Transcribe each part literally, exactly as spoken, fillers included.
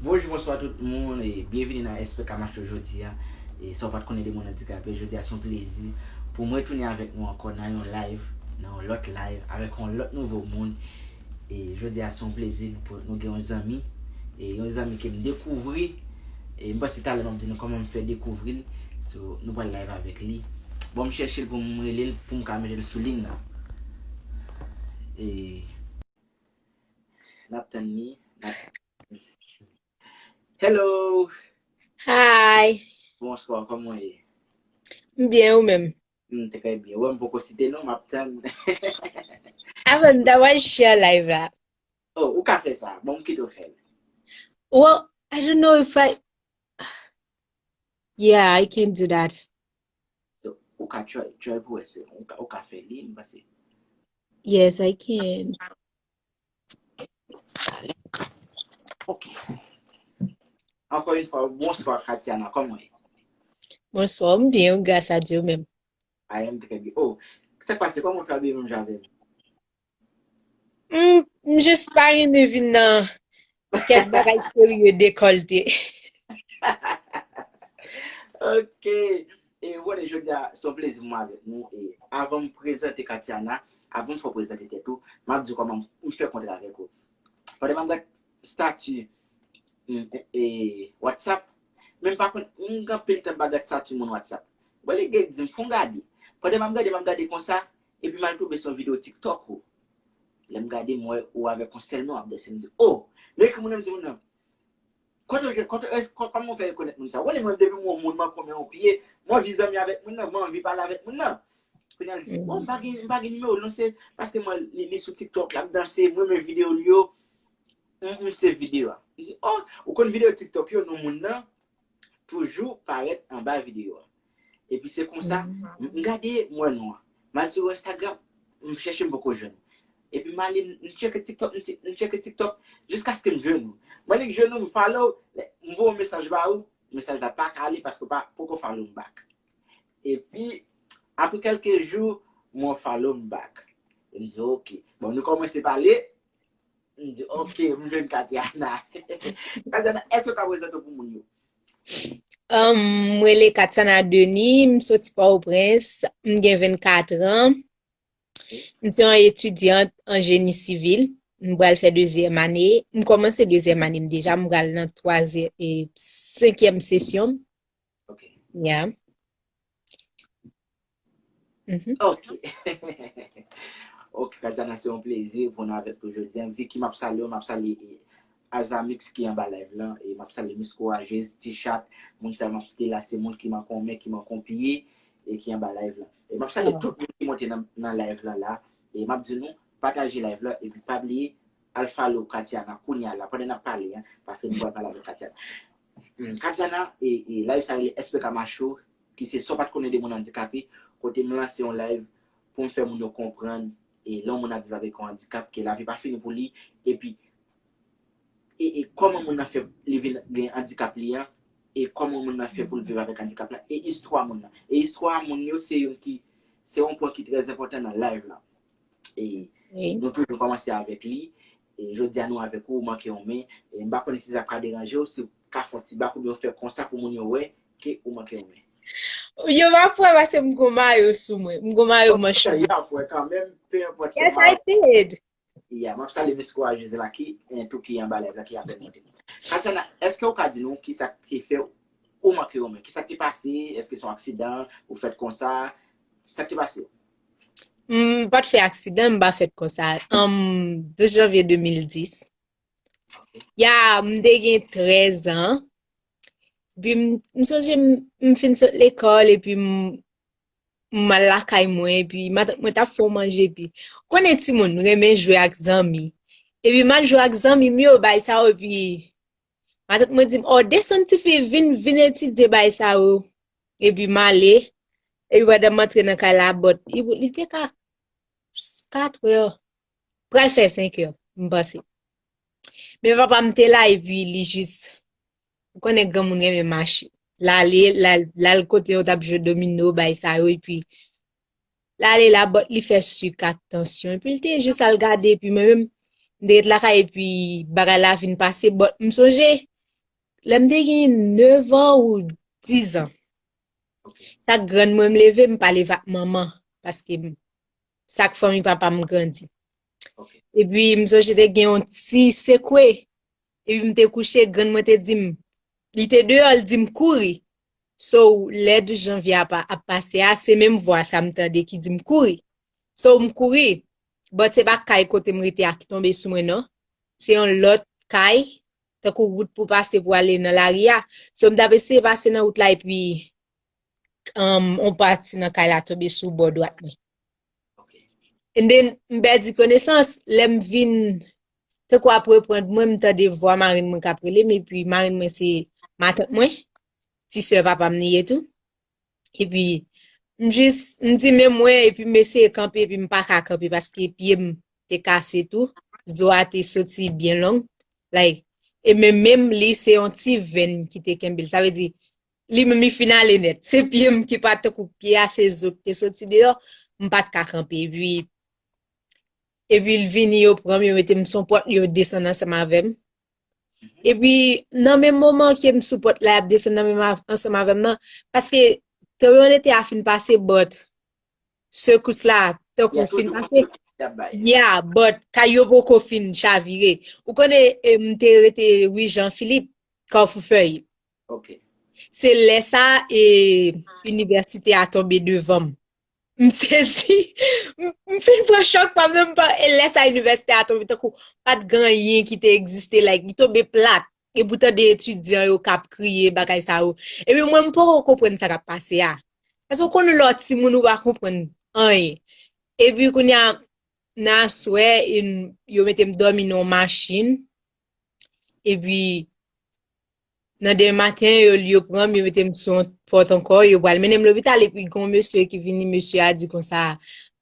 Bonjou, bonswa tout moun, e byenvini nan S P K Macho jodi a. E sa w pa t konnen de moun andikape, jodi a se yon plezi pou mwen tounen avèk nou ankò nan yon live, nan yon lòt live, avèk yon lòt nouvo moun. E jodi a se yon plezi pou nou gen yon zanmi, e yon zanmi ke m dekouvri. E m panse talè m ap di nou kòman m fè dekouvri l. So, nou pral live avèk li. Bon, m chèche l pou m rele l, pou m ka mete l sou liy nan. E n ap tann li. N ap... Hello! Hi! Bonswa, kòman w ye? M byen, ou menm? M trè byen. Ou wè m poko site non, m ap tann. Avè m, ta wè share live la. Oh, ou ka fè sa. Bon, m kite w fè l. Well, I don't know if I... Yeah, I can do that. So, ou ka try, try pou wè se, ou ka, ou ka fè li, m panse. Yes, I can. Ok. Ankò yon fwa, bonswa, Katiana, kòman w ye? Bonswa, m byen, wi, gras a Dye, ou menm? I am trè byen. Oh, sa k pase, kòman w fè abiye menm jan avè m? M, m jis pa renmen vin nan kèk bagay serye, dekòlte. Ok. E, wè, jodi a, se yon plezi pou mwen avèk nou. E avan m prezante Katiana, avan m fè w prezante tèt ou, m ap di w kòman m fè kontre avèk ou. Pandan m ap gad stati, mm, e, e, WhatsApp, men m pa konn, m gen anpil tan m pa gad stati moun WhatsApp. Bon, li gen di m, fè w gade. Pandan m ap gade, m ap gade konsa, epi m al tonbe sou yon videyo TikTok ou. Lè m gade, m wè ou avèk yon sèl moun w ap danse. M di, oh! Lè ekri moun nan, m di moun nan, kote w jwenn, kote, kò-, kòman w fè rekonèt moun sa? Wè, li, mwen, depi m wè yon moun, m an konmen yon pye, m anvi zanmi avèk moun nan, m anvi pale avèk moun nan. Kounye a, l di, oh, m pa gen, m pa gen nimewo l non, se paske mwen, li, li sou TikTok, l ap danse, m renmen videyo l yo, m, m save videyo a. M di, oh, ou konn videyo TikTok yo, non moun nan toujou parèt anba videyo a. Epi se konsa, m, m gade, m wè non an. M al sou Instagram, m chèche, m poko jwenn. Epi m ale, m, m tcheke TikTok, m, m tcheke TikTok, jiskaske m jwenn ou. Mwen lik jwenn ou, m follow, m voye yon mesaj ba ou, mesaj la pa ka ale paske w pa poko follow m back. Epi, apre kèlke jou, m wè w follow m back. E m di, ok. Bon, nou kòmanse pale. M di, ok, m jwenn Katiana. Katiana, èske w ka prezante w pou moun yo? Um, m rele Katiana Denis, m soti Pòtoprens, m gen vennkat an. M se yon etidyant an jeni sivil. M pral fè dezyèm ane. M kòmanse dezyèm ane m deja, m pral nan twazyèm, e, senkyèm sesyon m. Ok. Yeah. Mhm. Ok. Ok, Katiana, se yon plezi pou nou avèk ou jodi a. Vicky, m ap salye w, m ap salye, e, Azamix ki anba live lan, e m ap salye Miss Courageuse, T-Chat, moun sa yo m ap site la, se moun ki manke yon men, ki manke yon pye, e ki anba live lan. E m ap salye tout moun ki monte nan, nan live lan la, e m ap di nou, pataje live lan, epi pa bliye, al follow Katiana kounye a la, pandan n ap pale, en, paske nou pral pale avèk Katiana. Hmm, Katiana, e, e, live sa rele S P K Macho, ki se sa w pa t konnen de moun andikape, kote m lanse yon live pou m fè moun yo konprann, e, lè yon moun ap viv avèk yon andikap, ke lavi pa fini pou li, epi, e, e kòman moun nan fè li vin gen andikap li an, e kòman moun nan fè pou l viv avèk andikap la, e istwa moun nan. E istwa moun yo, se youn ki, se yon pwen ki trè enpòtan nan live la. E wi, nou toujou kòmanse avèk li. E jodi a nou avèk ou, ou manke yon men. E m pa konnen si sa ka deranje w, si w ka fè yon ti bak oubyen w fè konsa pou moun yo wè ke ou manke yon men. Yo p ap wè paske m gon mayo sou mwen. M gon mayo manch. Y ap wè kanmenm, pe enpòt se mayo. Yes, I did. Yeah, m ap salye Miss Courageuse la ki, en, tou ki anba live la ki apèn monte. Katiana, èske w ka di nou kisa ki fè ou manke yon men? Kisa ki te pase? Èske se yon aksidan? Ou fèt konsa? Sa ki te pase? M pa t fè aksidan, m pa fèt konsa. Anm, douz janvye de mil dis. Ok. Ya, m te gen trèz an. Epi m, m sonje m, m fin sot lekòl, epi m, m al lakay mwen, epi matant mwen t ap fè yon manje, epi konnen timoun renmen jwe ak zanmi. Epi m al jwe ak zanmi m yo, bay sa yo, epi matant mwen di m, "Oh, desann tifi, vin, vin etidye bay sa yo." Epi m ale, epi pandan m antre nan kay la, but li, li te ka katrè, pral fè senkè, m panse. Men papa m te la, epi li jis, ou konnen granmoun renmen mache. L ale, l al, l al kote yo t ap jwe domino, bay sa yo, epi l ale la, but li fè sik ak tansyon. Epi l te jis al gade, epi mwen menm, m te ret lakay, epi bagay la vin pase, but m sonje, lè m te gen nevan ou dizan. Sa grann mwen m leve, m pa leve ak manman, paske m, sa k fanmi papa m grandi. Epi m sonje te gen yon ti sekwe, epi m te kouche, grann mwen te di m, li te deyò, l di m kouri. So, lè douz janvye a pa, ap pase a, se menm vwa sa m tande ki di m kouri. So, m kouri, but se pa kay kote m rete a ki tonbe sou mwen, non. Se yon lòt kay, tankou wout pou pase pou ale nan lari a. So, m t ap eseye pase nan wout la, epi, um, on pati nan kay la tonbe sou bò dwat mwen. And then, m pèdi konesans, lè m vin, tankou ap reprann mwen, m tande vwa marenn mwen k ap rele m, epi marenn mwen se matant mwen, ti sè papa m li ye tou. Epi, m jis, m di men mwen, epi m eseye kanpe, epi m pa ka kanpe, paske pye m te kase tou, zo a te soti byen long, like, e men menm li se yon ti venn ki te kenbe l, sa vle di, li menm li fin ale nèt, se pye m ki pa t tankou pye a, se zo ki te soti deyò, m pa t ka kanpe, epi, epi l vini, yo pran m, yo mete m sou pòt, yo desann ansanm avè m. Epi, nan menm moman ke m sou pòt la, y ap desann nan menm av-, ansanm avè m nan, paske tranblemanntè a fin pase, but sekous la, tankou fin pase. Yeah, but kay yo poko fin chavire. Ou konnen, e, m te rete ri Jan Filip, Kafou Fèy. Se lè sa, e, inivèsite a tonbe devan m. M sezi, m, m fin pran chòk pa m nan, m pa, e lè sa inivèsite a tonbe tankou pa t gen anyen ki te egziste, like, li tonbe plat. E pou tande etidyan yo k ap kriye, bagay sa yo. Epi mwen, m poko konprann sa k ap pase a. Paske w konn lè w timoun ou pa konprann anyen. Epi kounye a, nan aswè, e, yo mete m dòmi nan yon machin. Epi, nan demen maten, yo, yo pran m, yo mete m sou yon pòt ankò, yo pral mennen m lopital, epi gen yon mesye ki vini, mesye a di konsa,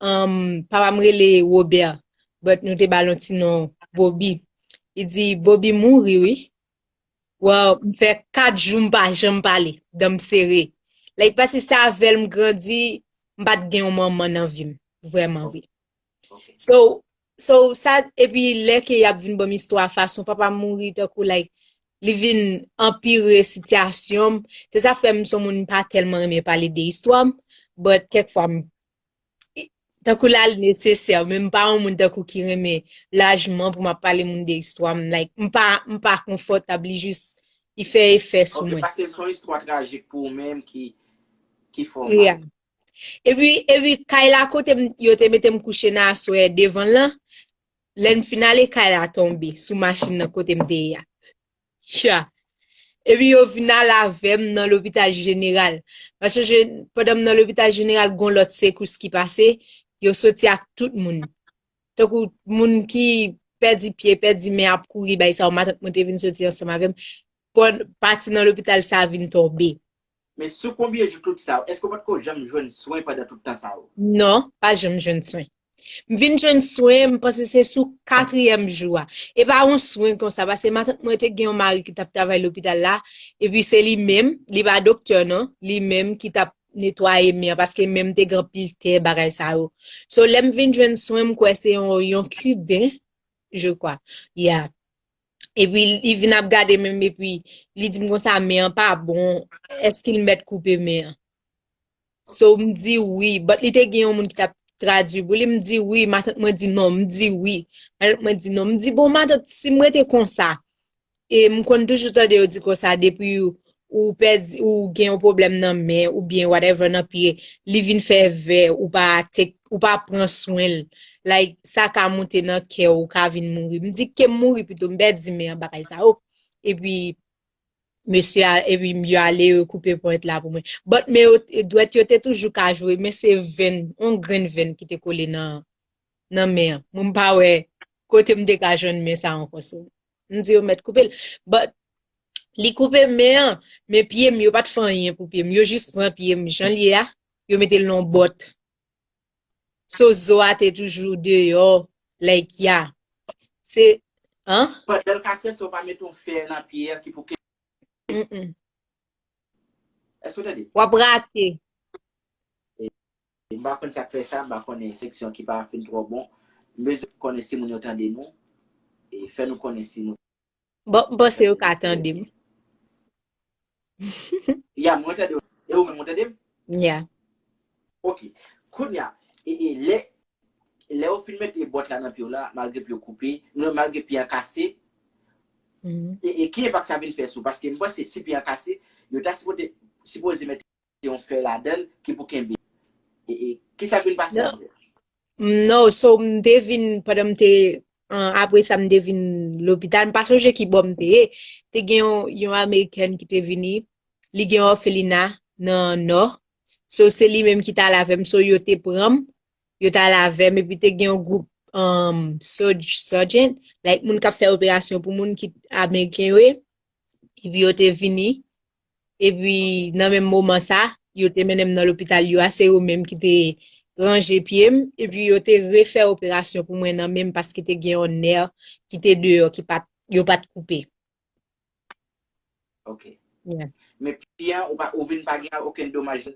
um, papa m rele Robert, but nou te ba l yon ti non Bobby. Li di, Bobby mouri, wi. Wow, m fè kat jou m pa janm pale, dan m sere. Like, paske se avè l m grandi, m pa t gen yon manman nan vi m, vrèman vre. So, so, sa, epi lè ke y ap vin ban m istwa, fason papa m mouri, tankou, like, li vin anpire sitiyasyon m. Se sa fè m se yon moun m pa tèlman renmen pale de istwa m, but kèk fwa m, tankou la l nesesè, men m pa yon moun tankou ki renmen lajman pou m ap pale moun de istwa m, like, m pa, m pa konfòtab, li jis, li fè efè sou mwen. Ok, paske l se yon istwa trajik pou ou menm ki, ki fè w mal. Epi, epi kay la kote m, yo te mete m kouche nan aswè devan l lan, lè m fin ale kay la tonbe sou machin nan kote m te ye a. Cha. Epi yo vin al avè m nan lopital jeneral. Paske je, pandan m nan lopital jeneral, gon lòt sekous ki pase, yo soti ak tout moun. Tankou moun ki pèdi pye, pèdi men ap kouri, bay sa yo, matant mwen te vin soti ansanm avè m. Bon, pati nan lopital sa vin tonbe. Men sou konbyen jou tout sa yo, èske w potko janm jwenn swen pandan tout tan sa yo? Non, pa janm jwenn swen. M vin jwenn swen, m panse se sou katriyèm jou a. E pa yon swen konsa, paske matant mwen te gen yon mari ki t ap travay lopital la, epi se li menm, li pa doktè non, li menm ki t ap netwaye men an, paske men m te gen anpil tè, bagay sa yo. So, lè m vin jwenn swen, m kwè se yon, yon Kiben, je crois. Yeah. Epi li vin ap gade men m, epi li di m konsa, men an pa bon, èske l mèt koupe men an? So, m di wi, but li te gen yon moun ki t ap tradui pou li, m di wi, matant mwen di non, m di wi. Matant mwen di non, m di, bon, matant, si m rete konsa, e m konn toujou tande yo di konsa, depi ou pèdi, ou gen yon pwoblèm nan men, oubyen whatever nan pye, li vin fè vè, ou pa tek, ou pa pran swen l. Like, sa ka moute nan kè w, ou ka vin mouri. M di ke m mouri pito, m pèdi men an, bagay sa yo. Epi, mesye a, epi yo ale, yo koupe ponyèt la pou mwen. But, men yo, dwèt yo te toujou ka jwe, men se venn, yon grenn venn ki te kole nan, nan men an. Mwen m pa wè kote m te ka jwenn men sa ankò, so. M di yo mèt koupe l. But, li koupe men an, men pye m, yo pa t fè anyen pou pye m. Yo jis pran pye m, jan l ye a, yo mete l nan yon bòt. So, zo a te toujou deyò, like, ya. Se, an? Pandan l kase, so pa mete yon fè nan pye a ki pou ke. Mm-mm. Èske w tande? W ap rate. E, m pa konn sa k fè sa, m pa konnen seksyon ki pa fin twò bon. M bezwen konnen si moun yo tande nou. E fè nou konnen si nou Bon, m panse yo ka tande m. Ya, mwen tande w. E ou menm, ou tande m? Yeah. Ok. Kounye a, e, e, lè, lè yo fin mete bòt la nan pye w la, malgre pye w koupe, non, malgre pye an kase, Mhm. e, e ki enpak sa vin fè sou? Paske m panse si pye an kase, yo ta sipoze, sipoze mete yon fè ladan l ki pou kenbe. E, e, ki sa k vin pase Non. Apre? No, so m te vin, pandan m te, uh, apre sa m te vin lopital, m pa sonje ki bò m te ye. Te gen yon, yon Amerikèn ki te vini, li gen òfelina nan Nò. So se li menm ki t al avè m, so yo te pran m, yo t al avè m, epi te gen yon gwoup um, surg, surgeon, like moun k ap fè operasyon pou moun ki Ameriken yo ye, epi yo te vini, epi nan menm moman sa, yo te mennen m nan lopital yo a, se yo menm ki te ranje pye m, epi yo te refè operasyon pou mwen nan men m paske te gen yon nè ki te deyò, ki pa t, yo pa t koupe. Ok. Yeah. Men pye an, ou, pa, ou vin pa gen okenn domaj,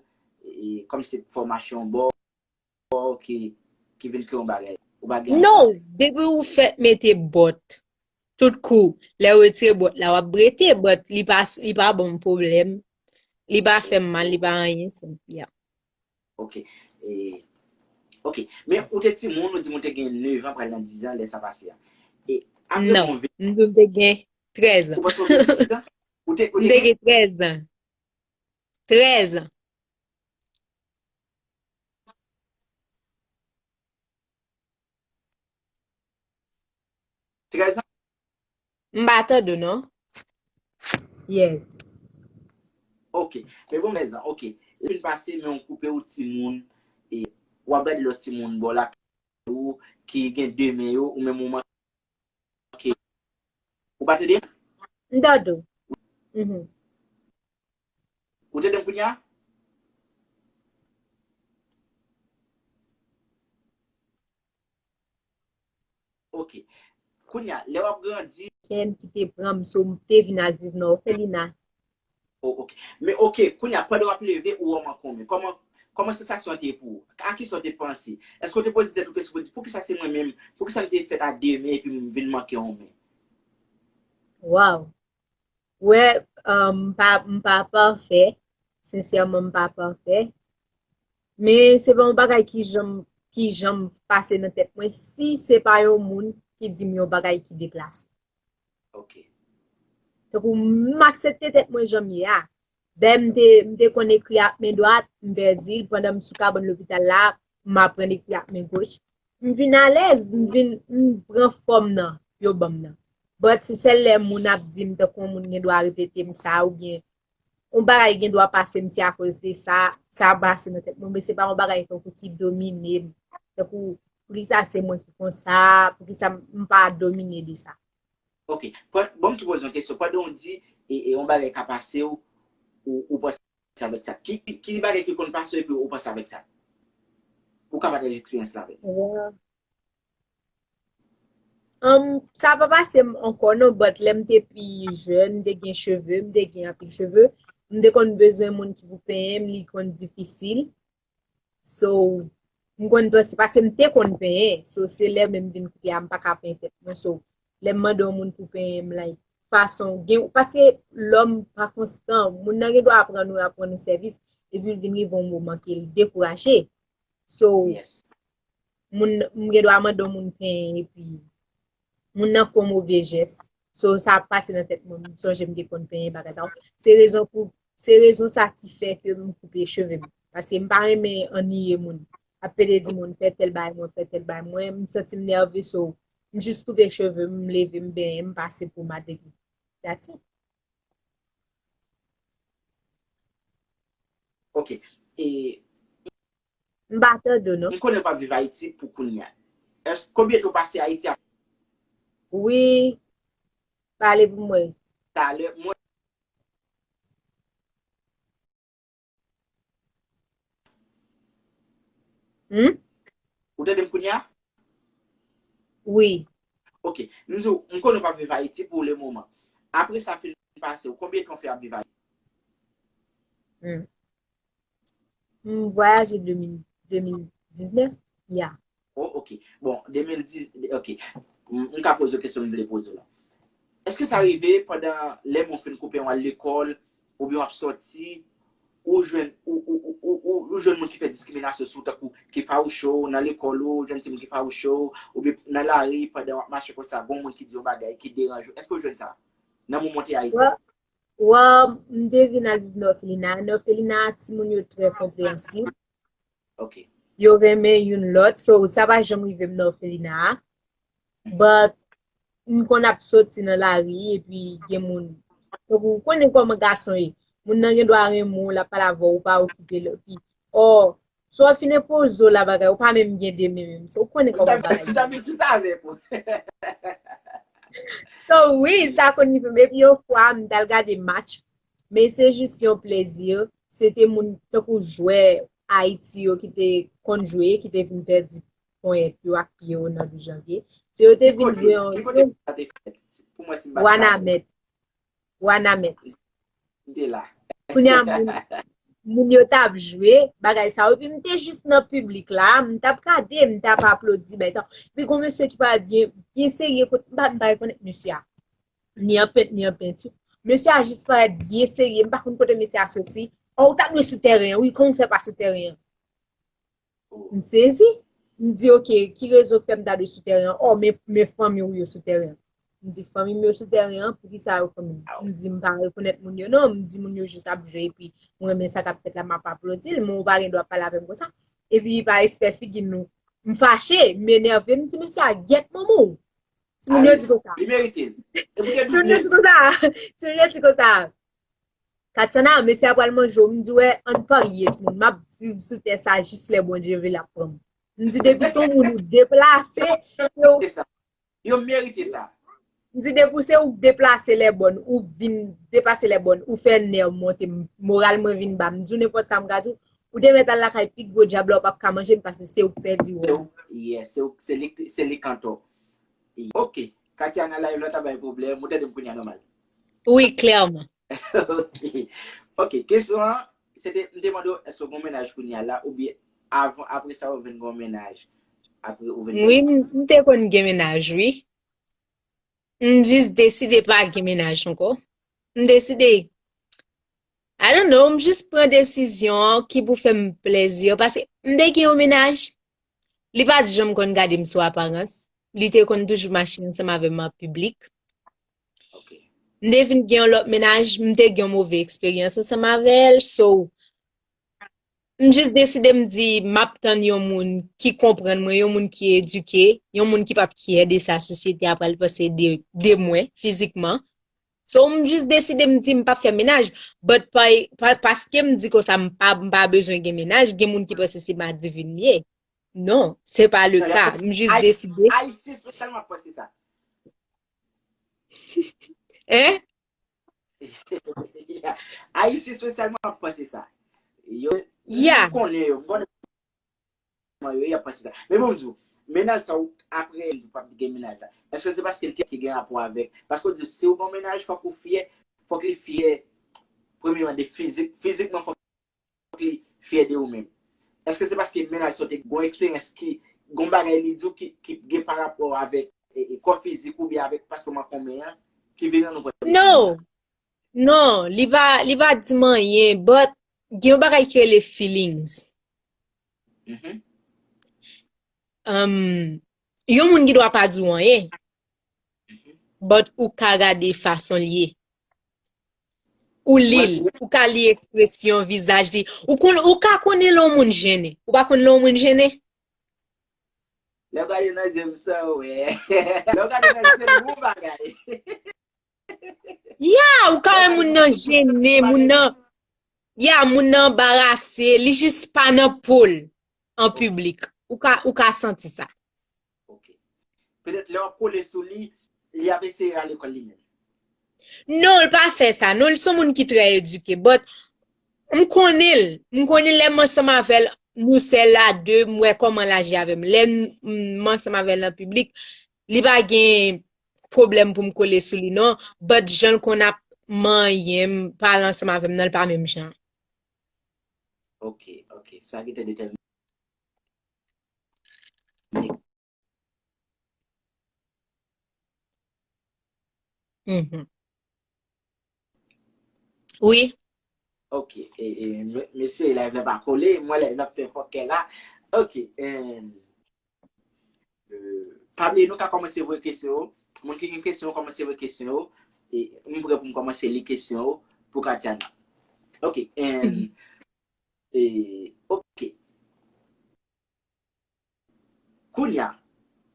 e, kòm se fòmasyon bò ki, ki vin kreye yon bagay. Ou pa gen No, depi ou fèk mete bòt, tout kou, lè w retire bòt la, w ap rete, but li pa, li pa ban m pwoblèm. Li pa fè m mal, li pa anyen, so, yeah. Ok. E, ok. Men ou te timoun, ou di m ou te gen nèf an, pral nan diz an, lè sa pase a. E apre Non, bon, m te gen trèz ou an. panse ou gen diz an? Ou te, ou M te te gen? Gen trèz an. Trèz an. Trèz an? M pa tande w, non. Yes. Ok. Men bon, trèz an, ok. Li fin pase, men ou koupe ou timoun, e w ap gade lòt timoun bò la, ou ki gen de men yo, ou menm ou manke. Ou pa tande? M tande w. Mhm. Ou tande m kounye a? Ok. Kounye a, lè w ap grandi, Ken ki te pran m, so m te vin al viv nan òfelina. Oh, ok. Men ok, kounye a, pandan w ap leve, ou wè w manke yon men. Kòman, kòman sansasyon an te ye pou ou? A kisa w te panse? Èske w te poze tèt ou kesyon pou di, poukisa se mwen menm? Poukisa m te fèt a de men epi m vin manke yon men? Wow. Wè, um, m pa, m pa pafè. Sensèman, m pa pafè. Men se pa yon bagay ki janm, ki janm pase nan tèt mwen si se pa yon moun ki di m yon bagay ki deplase. Ok. Tankou m aksepte tèt mwen jan m ye a. Dayè m te, m te konn ekri ak men dwat, m pèdi l pandan m sou kabann lopital la, m aprann ekri ak men goch. M vin alèz, m vin, m pran fòm nan yo ban m nan. But se sèl lè moun ap di m tankou yon moun gen dwa repete m sa oubyen yon bagay gen dwa pase m se akoz de sa, sa pase nan tèt mwen, men se pa yon bagay tankou ki domine m. Tankou poukisa se mwen ki konsa, poukisa m pa domine de sa. Ok. Ban m tou poze yon kesyon. Pandan w di e, e yon bagay ka pase w, ou, ou panse avèk sa. Ki, ki, ki bagay ki konn pase w epi ou panse avèk sa? Ou ka pataje eksperyans la avè m. Wow. Um, sa pa pase m ankò non, but lè m te pi jèn, m te gen cheve, m te gen anpil cheve, m te konn bezwen moun ki pou penyen m, li konn difisil. So, m konn panse, paske m te konn penyen. So, se lè menm vin koupe a, m pa ka penyen tèt mwen. So, lè m mande yon moun pou penyen m, like, fason, gen, paske lòm pa konstan, moun nan gen dwa aprann ou, aprann ou sèvis, epi l vin rive yon moman ke l dekouraje. So, Yes. Moun, m gen dwa mande yon moun penyen, epi moun nan fè yon move jès. So, sa ap pase nan tèt mwen, m sonje m te konn penyen bagay sa yo. Se rezon pou, se rezon sa ki fè ke m koupe cheve m. Paske m pa renmen anniye moun. Ap pede di moun fè tèl bagay mwen, fè tèl bagay mwen, m santi m nève, so, m jis koupe cheve m, m leve, m benyen, m pase pòm a depi. That's it. Ok. E M pa tande w non. M konnen w p ap viv Ayiti pou kounye a. Èske, konbyen tan w pase Ayiti a? Wi, pale pou mwen. Talè, mwen Hmm? Ou tande m kounye a? Wi. Ok. M di w, m konnen w p ap viv Ayiti pou le moman. Apre sa fin pase, w konbyen tan w fè ap viv Ayiti? Hmm. M vwayaje de mil, de mil diznèf, ya. Oh, ok. Bon, de mil diz, ok. M, m ka poze w kesyon m vle poze w la. Èske sa rive pandan lè moun fin koupe w al lekòl, oubyen w ap sòti, ou jwenn, ou, ou, ou, ou, ou, ou jwenn moun ki fè diskriminasyon sou ou, tankou ki fawouche w nan lekòl ou, ou jwenn timoun ki fawouche w, oubyen nan lari, pandan w ap mache konsa, gen yon moun ki di yon bagay ki deranje w. Èske w jwenn sa nan moman w te Ayiti? Well, well, m te vin al viv nan òfelina. Nan òfelina, timoun yo trè konpreyansib. Ok. Yo renmen youn lòt. So, sa pa janm rive m nan òfelina a. But, m konn ap soti nan lari, epi gen moun. Donk, ou konnen kòman gason ye. Moun nan gen dwa renmen w, l ap pale avè w, ou pa okipe l. Epi, oh, so w ap fin enpoze w la bagay, ou pa menm gen de men menm. So, ou konnen kòman bagay ye. So, wi, sa konn rive m. Epi yon fwa, m t al gade match. Men se jis yon plezi. Se te moun tankou jwè Ayiti yo ki te konn jwe, ki te vin pèdi ponyèt yo ak pye yo nan douz janvye. So, yo te vin jwe yon jeu. Wanament. Wanament. M te la. Kounye a, moun, moun yo t ap jwe, bagay sa yo. Epi m te jis nan piblik la, m t ap gade, m t ap aplodi, bagay sa yo. Epi gon mesye ki parèt byen, byen serye, kot m pa, m pa rekonèt mesye a. Ni an pent, ni an penti. Mesye a jis parèt byen serye, m pa konn kote mesye a soti. Oh, ou ta dwe sou tèren an, wi, kòman w fè pa sou tèren an? M sezi. M di, ok, ki rezon k fè m ta dwe sou tèren an? Oh, men, men fanmi w yo sou tèren an. M di, fanmi m yo sou tèren an, poukisa yo fanmi m? M di, m pa rekonèt moun yo non. M di, moun yo jis ap jwe, epi m renmen sa k ap fèt la, m ap aplodi l, men ou pa gen dwa pale avè m konsa. Epi pa respè figi nou. M fache, m enève, m di, mesye a, gyèt manman w. Timoun yo di konsa. Li merite l. Timoun yo di konsa. Timoun yo di konsa. Katiana, mesye a pral manje w, m di, wè, ann parye, timoun, m ap viv sou tè sa jis lè Bondye vle l ap pran m. M di, depi se yon moun ou deplase, se w. Yo merite sa. M di, depi se ou deplase lèbòn, ou vin depase lèbòn, ou fè nè w monte, moral mwen vin ba. M di w nenpòt sa m ka di w, ou te mèt al lakay pi gwo dyab la, ou p ap ka manje m, paske se ou k pèdi wòl. Yeah, se ou, se li, se li k antò. Ok, Katiana live la ta bay pwoblèm, ou tande m kounye a nòmal. Wi, klèman. Ok. Ok, kesyon an, se te, m te mande w, èske w gen yon mennaj kounye a la, oubyen avan, apre sa, ou vin gen yon mennaj? Apre, ou vin gen... Wi, m, m te konn gen mennaj, wi. M jis deside pa gen mennaj ankò. M deside, I don't know, m jis pran desizyon ki pou fè m plezi, paske m te gen yon mennaj, li pa t janm konn gade m sou aparans. Li te konn toujou mache ansanm avè m an piblik. Ok. M te vin gen yon lòt mennaj, m te gen yon move eksperyans ansanm avè l, so, m jis deside m di, m ap tann yon moun ki konprann mwen, yon moun ki edike, yon moun ki p ap kyè de sa sosyete a pral panse de, de mwen, fizikman. So, m jis deside m di, m p ap fè mennaj, but pa, pa, paske m di konsa, m pa, m pa bezwen gen mennaj, gen moun ki panse se madivin m ye. Non, se pa le ka. M jis deside. Ayisyen espesyalman panse sa. Hein? Ayisyen espesyalman ap panse sa. Yo, yeah, m konnen yo, m konnen yo, y ap panse sa. Men bon, m di w, mennaj sa ou apre, m di w p ap gen mennaj la. Èske se paske l te gen rapò avèk? Paske w di, si w gen yon mennaj, fòk ou fyè, fòk li fyè, premyèman, de fizik, fizikman, fòk li fyè de ou menm. Èske se paske mennaj sa w te gen yon eksperyans ki, gen yon bagay li di w ki, ki gen pa rapò avèk e, e, kò fizik oubyen avèk paske w manke yon men an ki vin rann ou pran desizyon sa? Non, li pa, li pa di m anyen, but gen yon bagay ki rele feelings. Mhm. Um, yon moun gen dwa pa di w anyen, but ou ka gade fason l ye. Ou li l, ou ka li ekspresyon vizaj li. Ou konn, ou ka konnen lè yon moun jennen. Ou pa konn lè yon moun jennen? Lè w gade nan zye m sa, w wè. Lè w gade nan zye m, bon bagay. Ya, ou ka wè moun nan jennen, moun nan, ya, moun nan anbarase, li jis pa nan po l an piblik. Ou ka, ou ka santi sa. Ok. Petèt lè w ap kole sou li, li ap eseye rale kò l li menm. Non, l pa fè sa. Non, li se yon moun ki trè edike. But, m konnen l. M konnen lè m ansanm avè l, nou sèl a de, m wè kòman l aji avè m. Lè m, m ansanm avè l nan piblik, li pa gen pwoblèm pou m kole sou li, non. But, jan l konn ap manyen m, pale ansanm avè m nan, l pa menm jan. Ok, ok. Sa ki te detèmine. Mhm. Wi. Ok, e, e, m, m espere live la pa kole, m wè live la ap fè fòkè la. Ok, em, e, pa bliye nou ka kòmanse voye kesyon yo. Moun ki gen kesyon yo, kòmanse voye kesyon yo. E, m prè pou m kòmanse li kesyon yo pou Katiana. Ok, em, e, ok. Kounye a,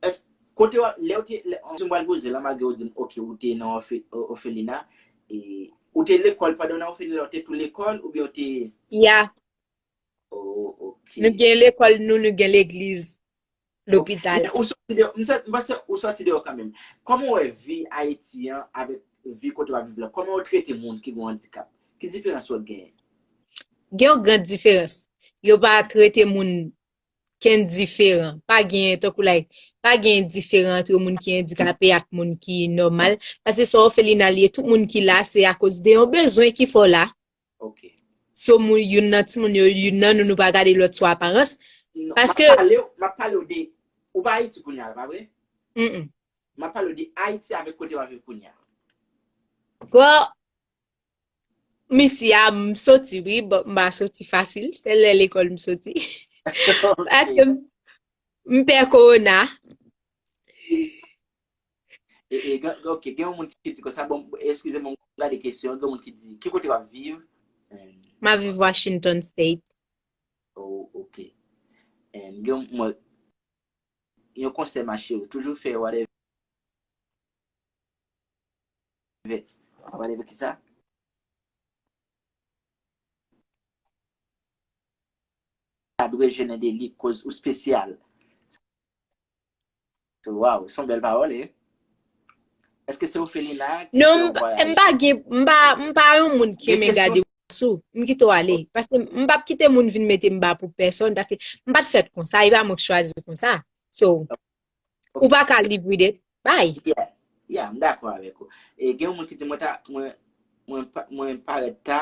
èske kote w, lè w te, lè, yon kesyon m pral poze la, malgre w di m, ok, ou te nan òfe-, òfelina, e, ou te lekòl pandan w nan òfelina, ou te tou lekòl, oubyen w te Ya. Oh, ok. Nou gen lekòl nou, nou gen legliz, lopital. Men ou sòti deyò, m sa-, m panse ou sòti deyò kanmenm. Kòman w wè vi Ayiti an avèk vi kote w ap viv la? Kòman yo trete moun ki gen yon andikap? Ki diferans yo genyen? Gen yon gran diferans. Yo pa trete moun ken diferan. Pa gen, tankou like, pa gen diferan antre moun ki andikape ak moun ki nòmal. Paske sa òfelina l ye, tout moun ki la, se akoz de yon bezwen ki fè w la. Ok. So, moun, youn nan timoun yo, youn nan nou, nou pa gade lòt sou aparans. Non, paske m ap pale w, m ap pale w de, ou pa Ayiti kounye a, pa vre? Mm-mm. M ap pale w de Ayiti avèk kote w ap viv kounye a. Girl, m isi a, m soti, wi, but m pa soti fasil. Se lè lekòl m soti. Ok. Paske m, m pè kowona. E, e, gen, ok, gen yon moun ki di konsa, bon, eskize m, m gade kesyon, gen yon moun ki di, ki kote w ap viv? Em, M ap viv Washington State. Oh, ok. Em, gen yon, mwen, yon konsèy ma chérie, toujou fè whatever. Whatever ki sa? Sa dwe jennen de li, koz ou espesyal. So, wow, se yon bèl pawòl, e. Èske se òfelina ki Non, fè w m pa, m vwayaje? pa gen, m pa, m pa yon moun ki Gen renmen kesyon? gade sou. M kite w ale. Ok. Paske m p ap kite moun vin mete m ba pou pèsòn. Paske m pa t fèt konsa. E pa mwen ki chwazi konsa. So, Ok. ou pa ka live with it. Bye. Yeah. Yeah, m dakò avèk ou. E gen yon moun ki di mwen ta, mwen, mwen pa, mwen parèt ta,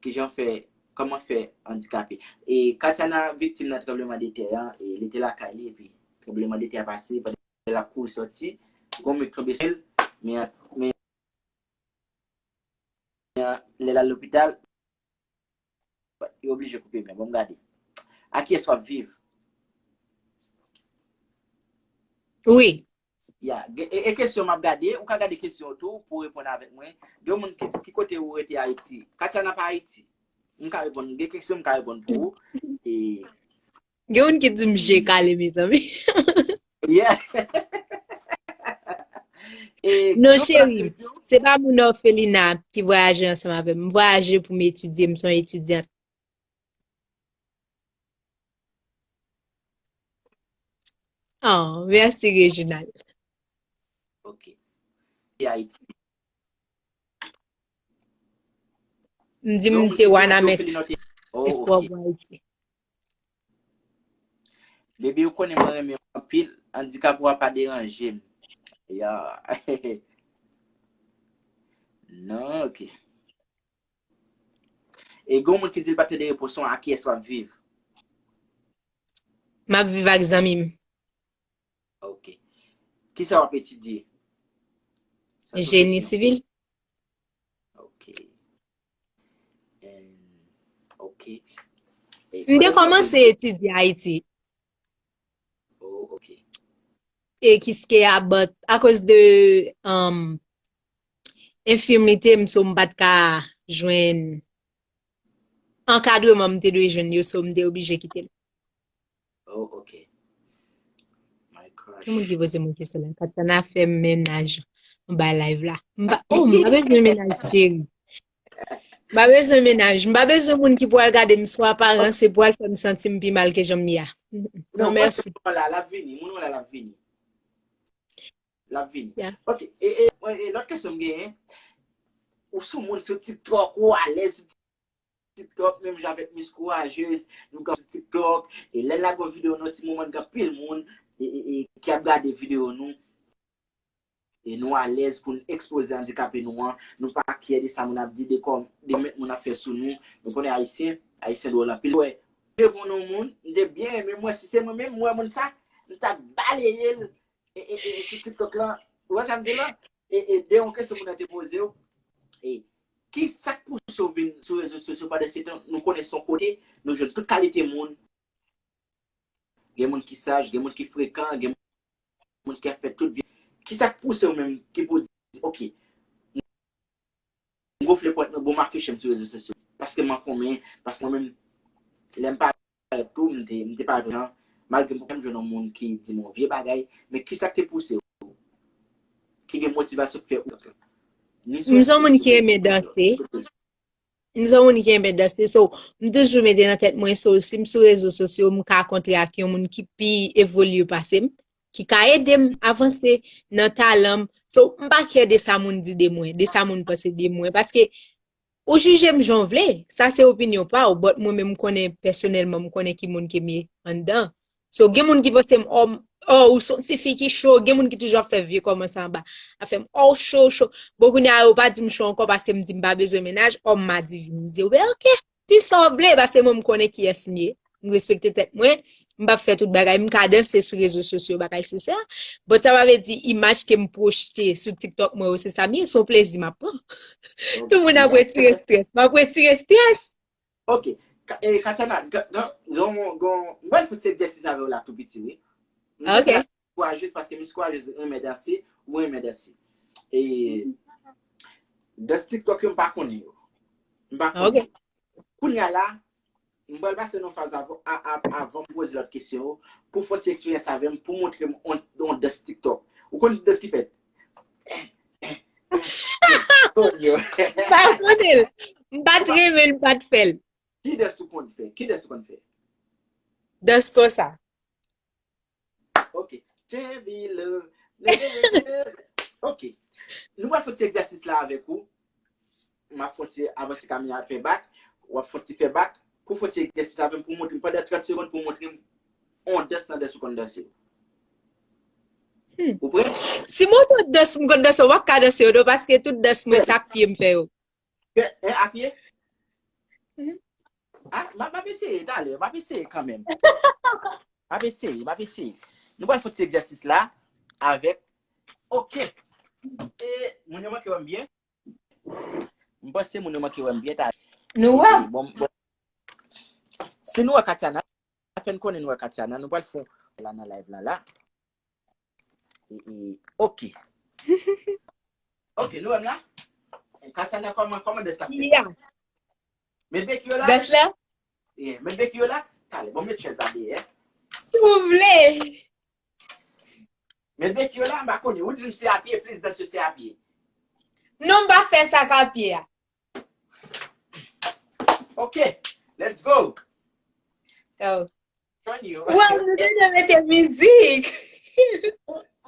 kijan fè, kòman fè andikape. E Katiana viktim nan tranbleman de tè an, e li te lakay li, epi tranbleman de tè a pase, pandan l ap kouri sòti, gon mi tonbe sou l, men, men, lè l al lopital, yo oblije koupe men. Bon, m gade. A kiyès w ap viv? Wi. Ya, gen, e, e kesyon m ap gade, ou ka gade kesyon tou pou w reponn avèk mwen. Gen moun ki di, ki kote ou rete Ayiti? Katiana pa Ayiti. M ka reponn, gen kesyon m ka reponn pou ou. E Gen moun ki di m je kale, mezanmi. Yeah. E Non, yon lòt cheri, kesyon. se pa moun òfelina ki vwayaje ansanm avè m. M vwayaje pou m etidye, m se yon etidyant. Oh, mèsi, Reginald. Ok. E Ayiti. M di m Donk, te ou te Wanament. Espwa pou Ayiti. Baby, ou konnen mwen renmen w anpil, andikap ou a pa deranje m. Ya. Non, ok. E gen moun ki di l pa t tande repons ou, a kiyès w ap viv? M ap viv ak zanmi m. Ok. Kisa w ap etidye? Sa se Jeni kesyon. sivil. Ok. Em, ok. E M te kòmanse etidye Ayiti. Oh, ok. E kiske a, but akoz de, um, enfimite m, so m pa t ka jwenn ankadreman m te dwe jwenn yo, so m te oblije kite l. Oh, ok. My crush. Ki moun ki poze mwen kesyon la? Katana fè m mennaj anba live la. M pa, oh, m pa bezwen mennaj, cheri. M pa bezwen mennaj. M pa bezwen moun ki pral gade m sou aparans e pral fè m santi m pi mal ke jan m ye a. Mm, mm. Non, Non, mwen mèsi. Moun la, l ap vini. Moun la, l ap vini. L ap vini. Yeah. Ok, e, e, e, e lòt kesyon m genyen, ou sou moun sou TikTok, ou alèz sou TikTok, menm jan avèk Miss Courageuse, nou gen sou TikTok, e lè n lage yon videyo nan yon ti moman, gen anpil moun, e, e, e, ki ap gade videyo nou, e nou alèz pou n ekspoze andikape nou an, nou pa kyè de sa moun ap di, de kòm, de kòmèt moun ap fè sou nou, nou konnen Ayisyen, Ayisyen dwòl anpil, wè, reponn yon moun, m te byen renmen, mwen, si se mwen menm, m wè moun sa, m t ap baleye l, e, e, e, e, sou TikTok lan, ou wè sa m di la? E, e, de yon kesyon moun nan te poze w, e, Ki sa k pouse w vin sou rezo sosyo pandan se tan nou konnen se yon kote nou jwenn tout kalite moun? Gen moun ki saj, gen moun ki frekan, gen moun ki ap fè tout vi. Ki sa k pouse w menm ki pou w di, "Ok, m gonfle pòt mwen, bon, m afiche m sou rezo sosyo. Paske m an konmen, paske mwen menm, lè m parèt tou, m te, m te pa vle jan, malgre m pa t janm jwenn yon moun ki di m yon vye bagay, men ki sa k te pouse w? Ki gen motivasyon k fè ou ni sou M se yon moun ki renmen danse. M se yon moun ki renmen danse. So, m toujou mete nan tèt mwen, so, si m sou rezo sosyo, m ka kontre ak yon moun ki pi evolye pase m, ki ka ede m avanse nan talan m. So, m pa kè de sa moun di de mwen, de sa moun panse de mwen. Paske, ou jije m jan w vle, sa se opinyon pa w, but mwen menm m konnen pèsonèlman, m konnen ki moun ke m ye anndan. So, gen moun ki panse m, oh, m- oh, ou se yon ti fi ki cho, gen moun ki toujou ap fè vye kòmantè anba. Ap fè m, oh, w cho, w cho. Bon, kounye a, yo pa di m cho ankò paske m di m pa bezwen mennaj, oh, m madivi. M di, ben, ok, di sa w vle, paske mwen, m konnen kiyès m ye. M respekte tèt mwen, m p ap fè tout bagay, m ka danse sou rezo sosyo, bagay sensè. But sa pa vle di imaj ke m pwojte sou TikTok mwen yo, se sa m ye, se yon plezi m ap pran. Tout moun ap retire strès, m ap retire strès. Ok. Ka- eh, Katiana, gen- gen- gen- gen- m pral fè ti egzèsis avè w la tou piti, wi. M te Ok. Fè kourajez paske Miss Kourajez renmen danse, ou renmen danse. E dans TikTok yo, m pa konnen yo. M pa konnen. Ok. Kounye a la, m pral pase nan faz avan, a- a- avan m poze lòt kesyon yo, pou fè ti eksperyans avè m, pou montre m on, on dans TikTok. Ou konn dans ki fèt? Konn yo. M pa konnen l. M pa t renmen l, m pa t fè l. Ki dans ou konn fè? Ki dans ou konn fè? Dans konsa. Ok. J V L. Ok. Nou pral fè ti egzèsis la avèk ou. M ap fè ti avanse kamera fè bak. W ap fè ti fè bak. Pou fè ti egzèsis avè m pou montre m pandan trant segonn pou montre m on dans nan dans ou konn danse. Hmm. Ou prè? Si m montre w dans m konn danse, w p ap ka danse yo non, paske tout dans mwen se ak pye m fè yo. Fè, eh, a pye? Mhm. Ah, m ap, m ap eseye, talè, m ap eseye kanmenm. M ap eseye, m ap eseye. Nou pral fè ti egzèsis la avèk, ok. E, moun yo manke wè m byen. M panse moun yo manke wè m byen, talè. Nou wè. E, e, bon, bon. Si nou wè Katiana, fè n konnen nou wè Katiana, nou pral fè la nan live la, la. E, e, ok. Ok, nou wè m la? Katiana, kòman, kòman dans la fèt? Yeah. Met beki yo la? Dans la? Yeah, met beki yo la? Talè, bon, met chèz la dèyè. Si w vle. Met beki yo la, m pa konnen. Ou di m se a pye, plis dans yo se a pye. Non, m pa fè sa k a pye a. Ok, let's go. Go. Turn you. Wow, nou te dwe mete mizik.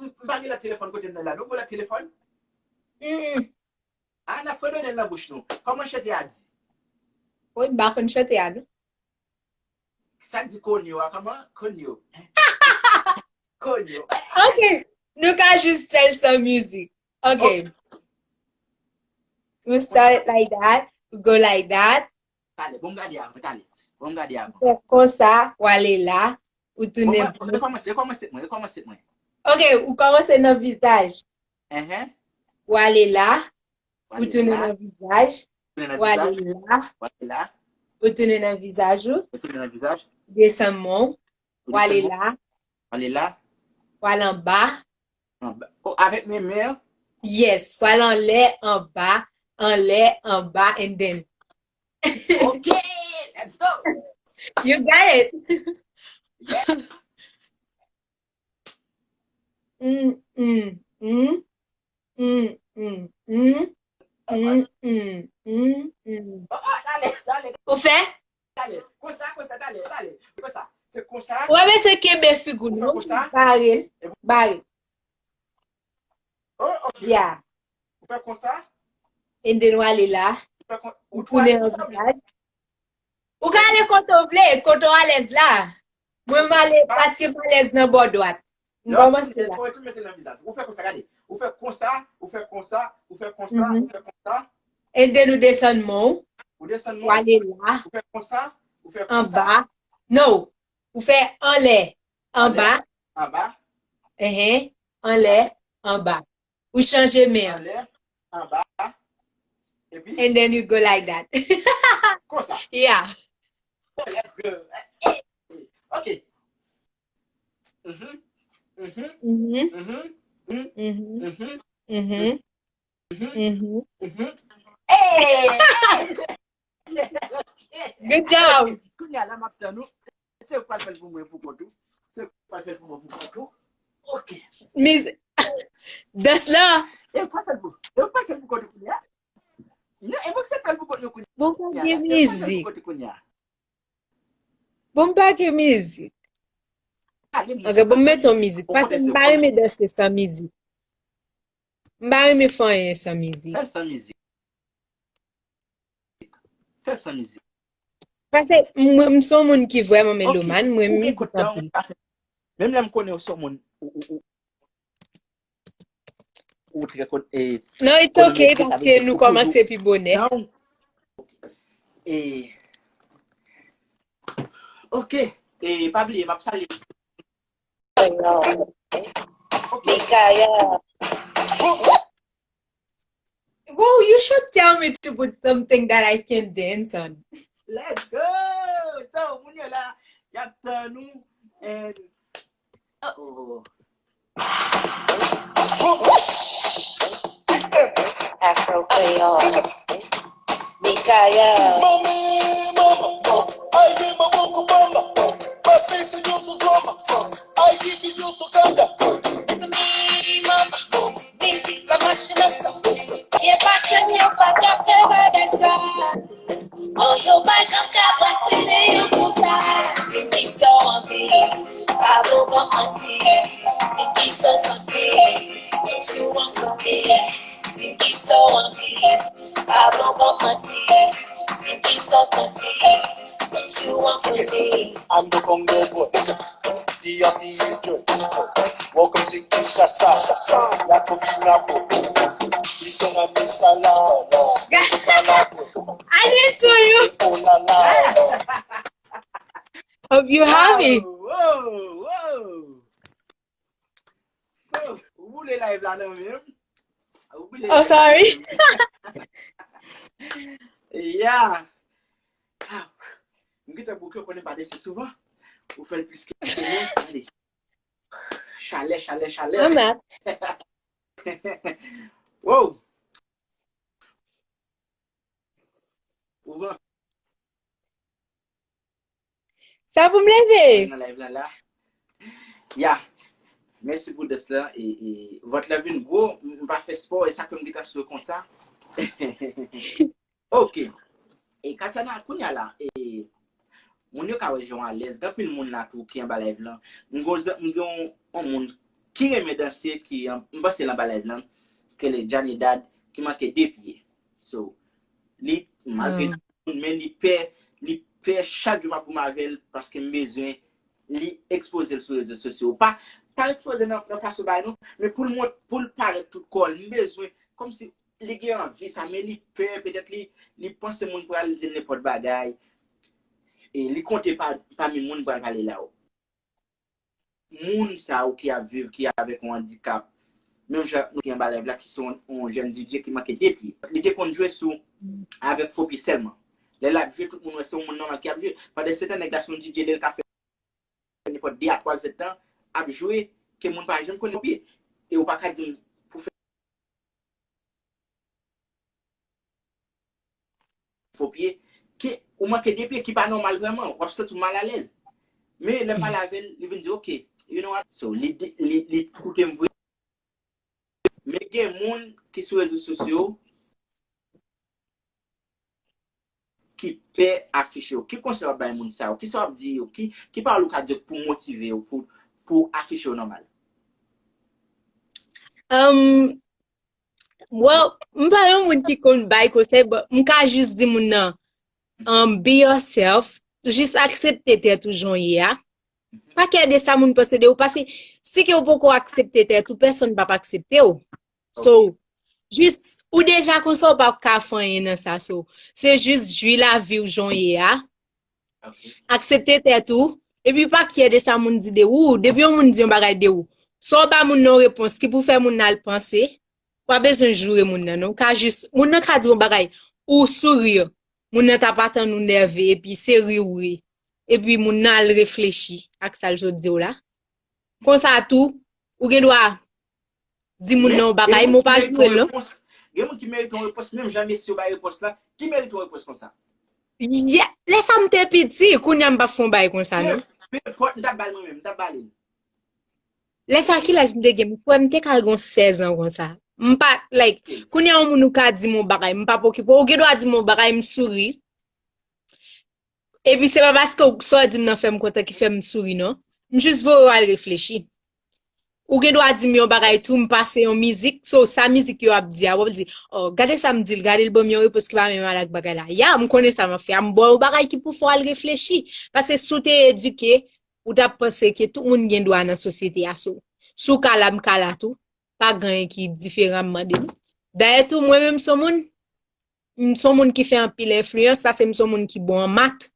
M pa gen lòt telefòn kote m nan la. Nou gen lòt telefòn? Mm-mm. Ah, n ap fredone l nan bouch nou. Kòman chante a di? Wi, m pa konn chante a, non. Sa di konyo a, kòman? Konyo. Konyo. Ok, nou ka jis fè l san mizik. Ok. Ok. We start it like that, we go like that. Talè, bon, m gade avan, talè. Bon, m gade avan. Fè konsa, w ale la, ou tounen. Bon, mwen, rekòmanse, rekòmanse mwen, rekòmanse mwen. Ok, ou kòmanse nan vizaj. Enhen. W ale la, ou tounen nan vizaj. Tounen nan vizaj. W ale la. W ale la. Ou tounen nan vizaj ou. Ou tounen nan vizaj. Desann men w. W ale la. W ale la. W ale anba. Anba. Oh, avèk men men an? Yes. W ale anlè, anba, anlè, anba, and then. Ok, let's go. You got it. Yes. Mm, mm, mm. Mm, mm, mm. Mm, mm, mm, mm. Oh, oh, talè, talè. Ou fè? Talè. Konsa, konsa, talè, talè. Konsa. Se konsa. Ou pa bezwen kenbe figi w non. Ou fè konsa. Bare l. Bare. Oh, ok. Yeah. Ou fè konsa. And then w ale la. Ou fè kon- ou tounen an vizaj. Ou ka ale kote w vle, kote w alèz la. Mwen, m ale paske m alèz nan bò dwat. M kòmanse la. Ou fè konsa, ou mete l nan vizaj. Ou fè konsa, gade. Ou fè konsa, ou fè konsa, ou fè konsa, ou fè konsa. And then ou desann men w. Ou desann men w. Ou ale la. Ou fè konsa, ou fè konsa. Anba. No. Ou fè anlè, anba. Anlè, anba. Enhen. Anlè, anba. Ou chanje men an. Anlè, anba. And then you go like that. Konsa. Yeah. Let's go. Ok. Mhm. Mhm. Mhm. Mhm. Mhm. Mhm. Mhm. Mhm. Mhm. Hey! Good job. Kounye a la m ap tann ou. Se ou k pral fè l pou mwen pou kont ou. Se ou k pral fè l pou mwen pou kont ou. Ok. Miz dans la. E ou k pral fè l pou, e ou k pral fè l pou kont ou kounye a. Non, e mwen ki se fè l pou kont nou kounye a. Bon, pa gen mizik. Kounye a. Bon, pa gen mizik. Ok, bon, m met yon mizik. Paske m pa renmen danse san mizik. M pa renmen fè anyen san mizik. Fè l san mizik. Fè l san mizik. Paske mwen, m se yon moun ki vrèman melomàn, mwen renmen mizik anpil. Menm lè m konnen ou se yon moun ou, ou, ou, ou trè kon- e, Non, it's ok, paske nou kòmanse pi bonè. E, ok, e pa bliye, m ap salye. Mikael. Well, you should tell me to put something that I can dance on. Let's go! So, moun yo la, y ap tann nou. And, oh. Afro Creole. Mikael. Mizik sa mache nan san. Byen pase m yo pa ka fè bagay sa. Oh, yo pa janm ka brase leyon konsa. Di m kisa w anvi, pa bon ban manti. Di m kisa w santi, si w anfòme. Di m kisa w anvi, pa bon ban manti. Di m kisa w santi, si w anfòme. I'm the Congo boy. D R C is good. Welcome to Kinshasa. Yakobina boy. Listen to me, Salah. Salah boy. I did to you. Oh la la. Hope you happy. Wow, wow, wow. So, ou boule live la nan menm. Ou boule Oh, sorry. Yeah. Ah, m gentan bouke, ou konnen m pa desi souvan. Ou fè l plis ke mwen. Gade. Chalè, chalè, chalè. Mama. Wow. Ouvan. Sa pou m leve. Nan live la la. Ya. Mèsi pou dans la. E, e, vant la vin gwo. M, m pa fè spò. E sa fè m gentan sou konsa. Ok. E Katiana, kounye a la, e, moun yo ka wè jan w alèz. Gen anpil moun la tou ki anba live lan. M gen, m gen yon, yon moun ki renmen danse, ki, an, m panse l anba live lan, ki rele Janidad, ki manke de pye. So, li, malgre li moun, men li pè, li pè chak jou m ap goumen avè l, paske m bezwen li ekspoze l sou rezo sosyo. Pa, pa ekspoze nan, nan fason bagay non, men pou l mont, pou l parèt tout kò l, m bezwen, kòmsi li gen anvi sa, men li pè, petèt li, li panse moun pral di l nenpòt bagay. E li konte pa, pami moun pral pale la yo. Moun sa yo ki ap viv, ki avèk yon andikap, menm jan nou ki anba live la, ki se yon, yon jèn D J ki manke de pye. Li te konn jwe sou, avèk fo pye sèlman. Lè l ap jwe, tout moun wè se yon moun nòmal ki ap jwe. Pandan se tan, nèg la se yon D J, lè l ka fè nenpòt de a twa zèdtan, ap jwe, ke moun pa janm konnen fo pye. E ou pa ka di m pou fè fo pye, ke ou manke de pye ki pa nòmal vrèman, w ap santi w malalèz. Men lè m pale avè l, li vin di, "Ok, you know what?" So, li, li, li koute m vre. Men gen moun ki sou rezo sosyo ki pè afiche yo. Ki konsèy w ap bay moun sa yo? Kisa w ap di yo? Ki, ki pawòl ou ka di yo pou motive yo, pou, pou afiche yo nòmal? Um, Well, m pa yon moun ki konn bay konsèy, but m ka jis di moun nan, um, be yourself, jis aksepte tèt ou jan w ye a. Pa kè de sa moun panse de ou, paske si ke ou poko aksepte tèt ou, pèsonn p ap aksepte w. So, jis, ou deja konsa, ou p ap ka fè anyen nan sa. So, se jis jwi lavi w jan w ye a. Aksepte tèt ou, epi pa kyè de sa moun di de ou. Depi yon moun di yon bagay de ou, sa w ba moun nan yon repons ki pou fè moun nan al panse, pa bezwen joure moun nan, non. Ou ka jis, moun nan ka di yon bagay, ou souri, moun nan ta pa tann ou nève, epi se ri ou ri. Epi moun nan al reflechi ak sa l sot di w la. Konsa tou, ou gen dwa di moun nan yon bagay, men ou pa joure l, non. Gen moun ki merite yon repons, menm jan mesye yo bay repons la, ki merite yon repons konsa? Lè sa m te piti, kounye a m p ap fè yon bagay konsa, non. Pe enpòt, m t ap ba l mwen menm, m t ap ba li l. Lè sa ki laj m te gen, m kwè m te ka gen sèz an konsa. M pa, like, kounye a yon moun ou ka di m yon bagay, m p ap okipe w. Ou gen dwa di m yon bagay, m souri. Epi se pa paske sa w di m nan fè m kontan ki fè m souri, non. M jis voye w al reflechi. Ou gen dwa di m yon bagay tou, m pase yon mizik, so sa mizik yo ap di a, w ap di, oh, gade sa m di l, gade l ban m yon repons ki pa menm al ak bagay la. Ya, m konnen sa m ap fè a, m ba w bagay ki pou fè w al reflechi. Paske si w te edike, ou t ap panse ke tout moun gen dwa nan sosyete a, so. Si w ka la, m ka la tou, pa gen anyen ki diferan m mande m. Dayè tou, mwen menm se yon moun, m se yon moun ki fè anpil enfliyans paske m se yon moun ki bon an mat.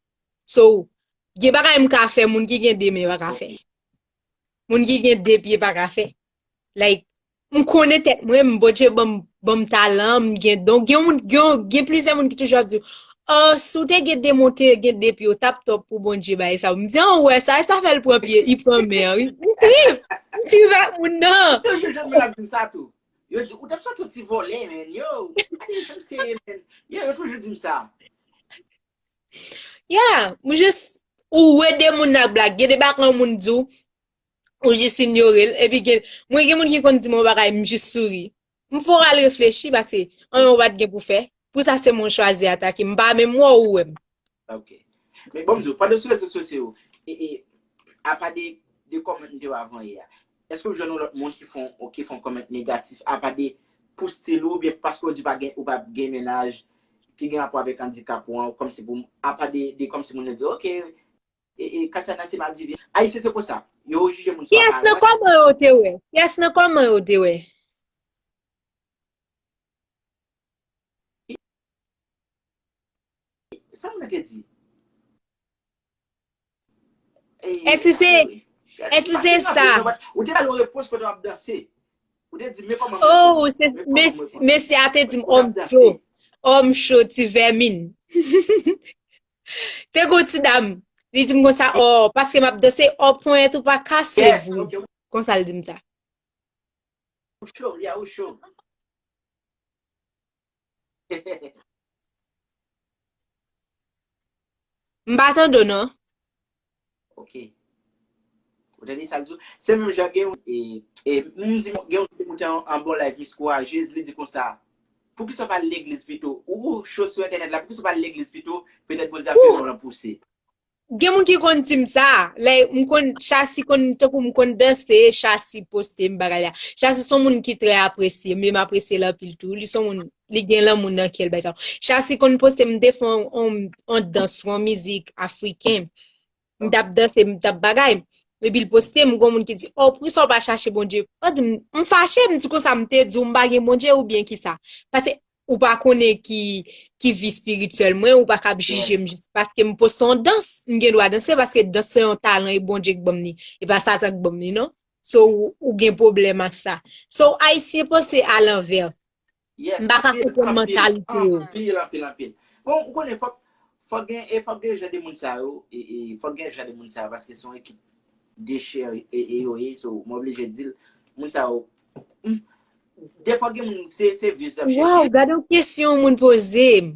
So, gen bagay m ka fè, moun ki gen de men pa ka fè. Moun ki gen de pye pa ka fè. Like, m konnen tèt mwen, m Bondye ban m, ban m talan, m gen don. Gen moun, gen, gen plizyè moun ki toujou ap di, oh, si w te gen de men, w te gen de pye, w t ap top pou Bondye bay sa. M di, an, ou wè sa, e sa fè l pran pye, li pran men an, wi. M trip, m trip ak moun nan. Toujou gen moun ap di m sa tou. Yo di, ou t ap sot yon ti vòlè, men. Yo, gade jan m serye, men. Yo, yo toujou di m sa. Yeah, m jis, ou wè de moun nan blag. Gen de bagay yon moun di w, ou jis inyore l. Epi gen, mwen gen moun ki konn di m yon bagay, m jis souri. M fè w al reflechi, paske anyen w pa t gen pou fè. Pou sa, se mwen w chwazi atake. M pa menm wè w, ou wè m. Ok. Men bon, m di w, pandan sou rezo sosyo yo, e, e, apa de, de kòmantè m te wè avan yè a, èske w jwenn yon lòt moun ki fè w, ki fè w kòmantè negatif, apa de pou stil ou, oubyen paske w di w pa gen, ou pa gen mennaj, ki gen rapò avèk andikap ou an, kòmsi pou, apa de, de kòmsi moun nan di, ok, e, e, Katiana se madivin. Ayisyen se konsa. Yo jije moun sou aparans. Pyès nan kòman yo te wè? Pyès nan kòman yo te wè? Sa moun nan te di? Èske se, èske se sa? Ou te ba l yon repons pandan w ap danse. Ou te di, men kòman m. Oh, se, mesye a te di m, òm cho. Òm cho, ti vèmin. Te gon ti dam. Li di m konsa, oh, paske m ap danse, oh, ponyèt ou pa kase, vre. Konsa l di m sa. Ou cho, ya, ou cho. M pa tande w, non. Ok. Ou tande sa l di w? Se menm jan gen yon, e, e, m di, gen yon moun te an, an bon live, Miss Courageuse, li di konsa, poukisa w pa al legliz pito? Ou, ou cho sou entènèt la, poukisa w pa al legliz pito? Petèt Bondye ap fè non w lan pouse. Gen moun ki konn di m sa, lè m konn, Chasi konn, tankou m konn danse, Chasi poste m bagay la. Chasi se yon moun ki trè apresye, men m apresye l anpil tou. Li se yon moun, li gen lanmou nan kè l, bay sa. Chasi konn poste m te fè yon, yon, yon dans, yon mizik afriken. M t ap danse, m t ap bagay. Epi l poste m, gon moun ki di, oh, poukisa w pa chache Bondye? Mwen di, m fache, m di konsa, m te di w m pa gen Bondye oubyen kisa? Paske ou pa konnen ki, ki vi espirityèl mwen, ou pa kab jije m jis paske m poste yon dans, m gen dwa danse paske dans se yon talan e Bondye k ban m li. E pa Satan k ban m li, non. So, ou, ou gen pwoblèm ak sa. So, Ayisyen panse alanvè. M pa ka konprann mantalite yo. Anpil, anpil, anpil. Bon, ou konnen, fòk, fòk gen, e fòk gen jan de moun sa yo, e, e fòk gen jan de moun sa yo, paske se yon ekip dechè e, e yo ye, so, mwen oblije di l, moun sa yo, defwa gen moun, se, se views y ap chèche. Waw, gade yon kesyon yon moun poze m.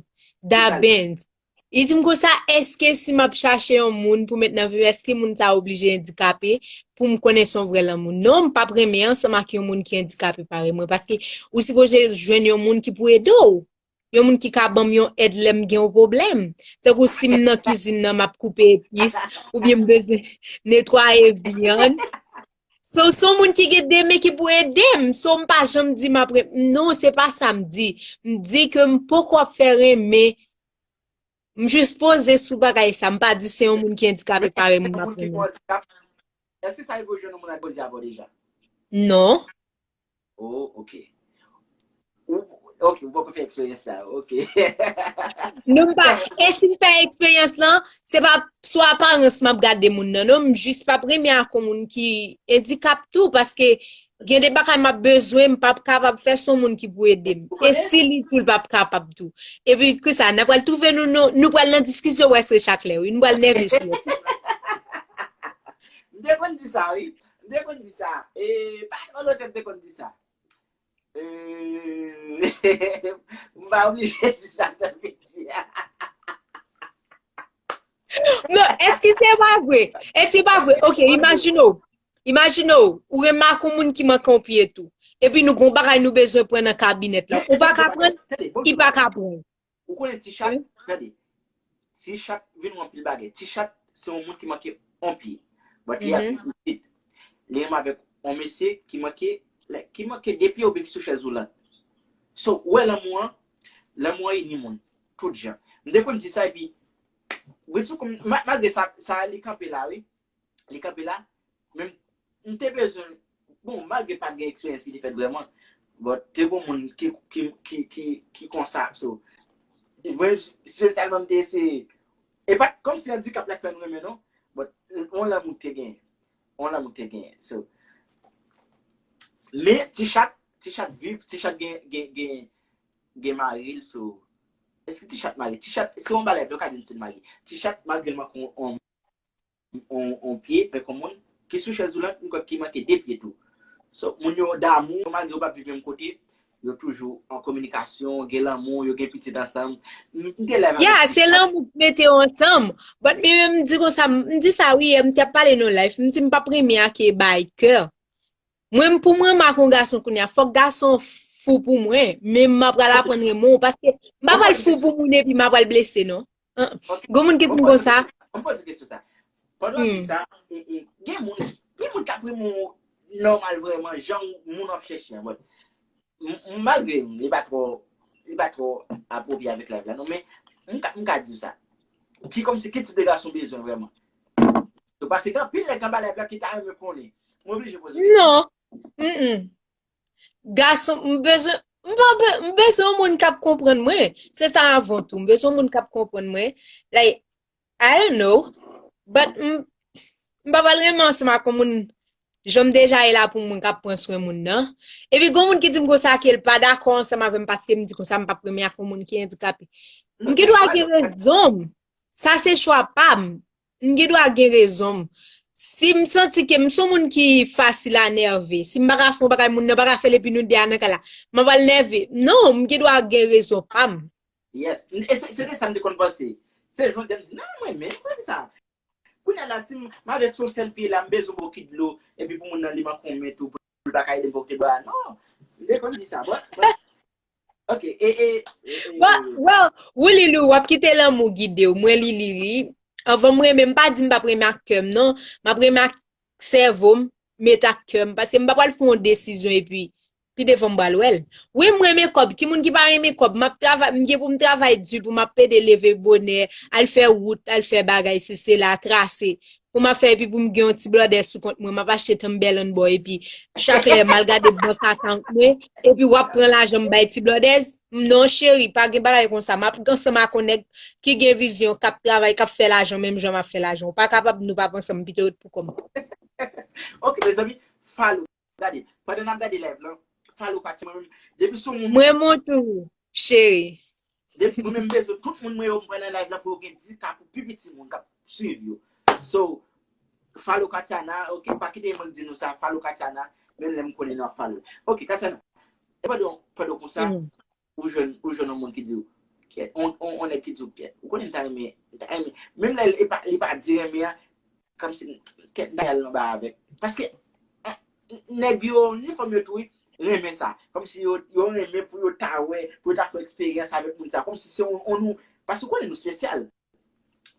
Da Benz. Li di m konsa, èske si m ap chache yon moun pou met nan vi m, èske moun sa a oblije andikape pou m konnen se yon vrè lanmou? Non, m p ap renmen ansanm ak yon moun ki andikape parèy mwen, paske ou sipoze jwenn yon moun ki pou ede w. Yon moun ki ka ban m yon èd lè m gen yon pwoblèm. Tankou si m nan kizin nan, m ap koupe epis, oubyen m bezwen netwaye vyann. So, se yon moun ki gen de men ki pou ede m. So, m pa janm di m ap ren-, non, se pa sa m di. M di ke m poko ap fè renmen. M jis poze sou bagay sa. M pa di se yon moun ki andikape parèy mwen m ap renmen. Èske sa rive w jwenn yon moun ak poze avè w deja? Non. Oh, ok. Ou, ok, ou poko fè eksperyans sa, ok. Non, m pa, e si m fè eksperyans lan, se pa sou aparans m ap gade moun nan, non, m jis p ap renmen ak yon moun ki andikap tou, paske Gen de bagay m ap bezwen, m p ap kapab fè, se yon moun ki pou ede m. E si li tou, l p ap kapab tou. Epi, kisa, n ap pral twouve nou, nou, nou pral nan diskisyon prèske chak lè, wi. Nou pral nève sou yo. M te konn di sa, wi. M te konn di sa. E, pa gen lontan m te konn di sa. E, m pa oblije di sa nan medya. Non, èske se pa vre? Èske se pa vre? Ok, imajine w. Imajine w, ou remake yon moun ki manke yon pye tou. Epi nou gon bagay nou bezwen pran nan kabinèt la. Ou pa ka pran, li pa ka pran. Ou konnen ti chat, tande. Ti chat vin yon anpil bagay. Ti chat se yon moun ki manke yon pye. But li ap viv isit. Li menm avèk yon mesye ki manke, like, ki manke de pye oubyen ki sou chèz woulant. So, ou wè lanmou an, lanmou an ini moun. Tout jan. M te konn di sa epi, wi, tou, malgre sa, sa li kanpe la, wi. Li kanpe la, men m te bezwen, bon, malgre pa t gen eksperyans ki te fèt vrèman, but te gon moun ki, ki, ki, ki, ki konsa, so, mwen, espesyalman, m te eseye, e pa t kòmsi andikap la k fè m renmen, non, but, yon lanmou te genyen, yon lanmou te genyen, so, men, ti chat, ti chat viv, ti chat gen, gen, gen, gen mari l, so, èske ti chat mari? Ti chat, se yon bagay, yo ka di m si l mari. Ti chat, malgre l manke yon, yon, yon pye, avèk yon moun ki sou chèz woulant, m kwè ki manke de pye tou. So, moun yo damou, malgre yo p ap viv menm kote, yo toujou an kominikasyon, gen lanmou, yo gen pitit ansanm. M te lè. Yeah, se lanmou ki mete yo ansanm. But mwen menm, m di konsa, m di sa wi, yè, m te ap pale nan live, m di m p ap renmen ake bay kè. Mwen, pou mwen, m ak yon gason kounye a, fòk gason fou pou mwen, men m ap pral aprann renmen w, paske m pa pral fou pou moun epi m ap pral blese, non. Gon moun ki di m konsa. Ann poze kesyon sa. Pandan w ap di sa, gen moun, gen moun k ap renmen w nòmal vrèman, jan moun w ap chèche an, but, malgre li pa twò, li pa twò apwopye avèk live la, non, men m ka, m ka di w sa. Ki kòmsi, ki tip de gason w bezwen vrèman? So, paske gen anpil nèg anba live la ki ta renmen konnen. Mwen oblije poze kesyon. Non. Mm-mm. Gason, m bezwen, m pa be-, m bezwen yon moun k ap konprann mwen. Se sa avan tou. M bezwen yon moun k ap konprann mwen. Like, I don't know. But m, m pa pral renmen ansanm ak yon moun, jan m deja ye la pou mwen k ap pran swen moun nan. Epi gon moun ki di m konsa ke l pa dakò ansanm avè m paske m di konsa m p ap renmen ak yon moun ki andikape. M gen dwa gen rezon m. Sa se chwa pa m. M gen dwa gen rezon m. Si m santi ke m se yon moun ki fasil a nève, si m pa ka fè yon bagay, moun nan pa ka fè l epi nou de a nan kay la, m ap al nève. Non, m gen dwa gen rezon pa m. Yes. E se, se te sa m te konn panse. Se jodi a m di, non, mwen menm, mwen sa. Kounye a la, si m, m avèk yon sèl pye la, m bezwen bò ki dlo, epi pou moun nan li manke yon men tou, pou l pa ka ede m pote dlo a. Non. M te konn di sa, bon. Ok, e, e, e, e. Bon, well, wi, Lili, w ap kite lanmou gide w. Mwen, Lili, ri. Anvan m renmen, m pa di m p ap renmen ak kè m, non. M ap renmen ak sèvo m, met ak kè m. Paske m pa pral fè yon desizyon epi, pi devan m pral wè l. Wi, m renmen kòb. Ki moun ki pa renmen kòb? M ap travay, m gen pou m travay di pou m ap pede leve bonè, al fè wout, al fè bagay, si se la, trase. Pou m ap fè epi pou m gen yon ti blòdè sou kont mwen, m ap achte Timberland bò epi chak lè m al gade bank account mwen, epi w ap pran lajan m bay ti blòdèz. Non, cheri, pa gen bagay konsa. M ap ansanm ak yon nèg ki gen vizyon, k ap travay, k ap fè lajan, menm jan m ap fè lajan. Ou pa kapab, nou p ap ansanm, pito ret pou kò m. Ok, mezanmi, follow. Gade, pandan n ap gade live lan, follow Katia, mwen menm, depi sou moun. Mwen montre w, cheri. Depi mwen menm bezwen tout moun mwen yo m pran nan live lan pou yo gen dis K pou pi piti moun k ap swiv yo. So, follow Katiana, ok, pa kite moun di nou sa, follow Katiana, menm lè m konnen nou ap follow. Ok, Katiana, e pandan, pandan konsa, ou jwenn, ou jwenn yon moun ki di w, kyèt, on, on, on nèg ki di w, kyèt, ou konnen m ta renmen, m ta renmen, menm lè li pa, li pa di renmen an, kòmsi, kyèt, m ta al anba avèk. Paske, nèg yo, ni fanm yo tou, wi, renmen sa. Kòmsi yo, yo renmen pou yo ta wè, pou yo ta fè eksperyans avèk moun sa. Kòmsi se on, on nou, paske ou konnen nou espesyal.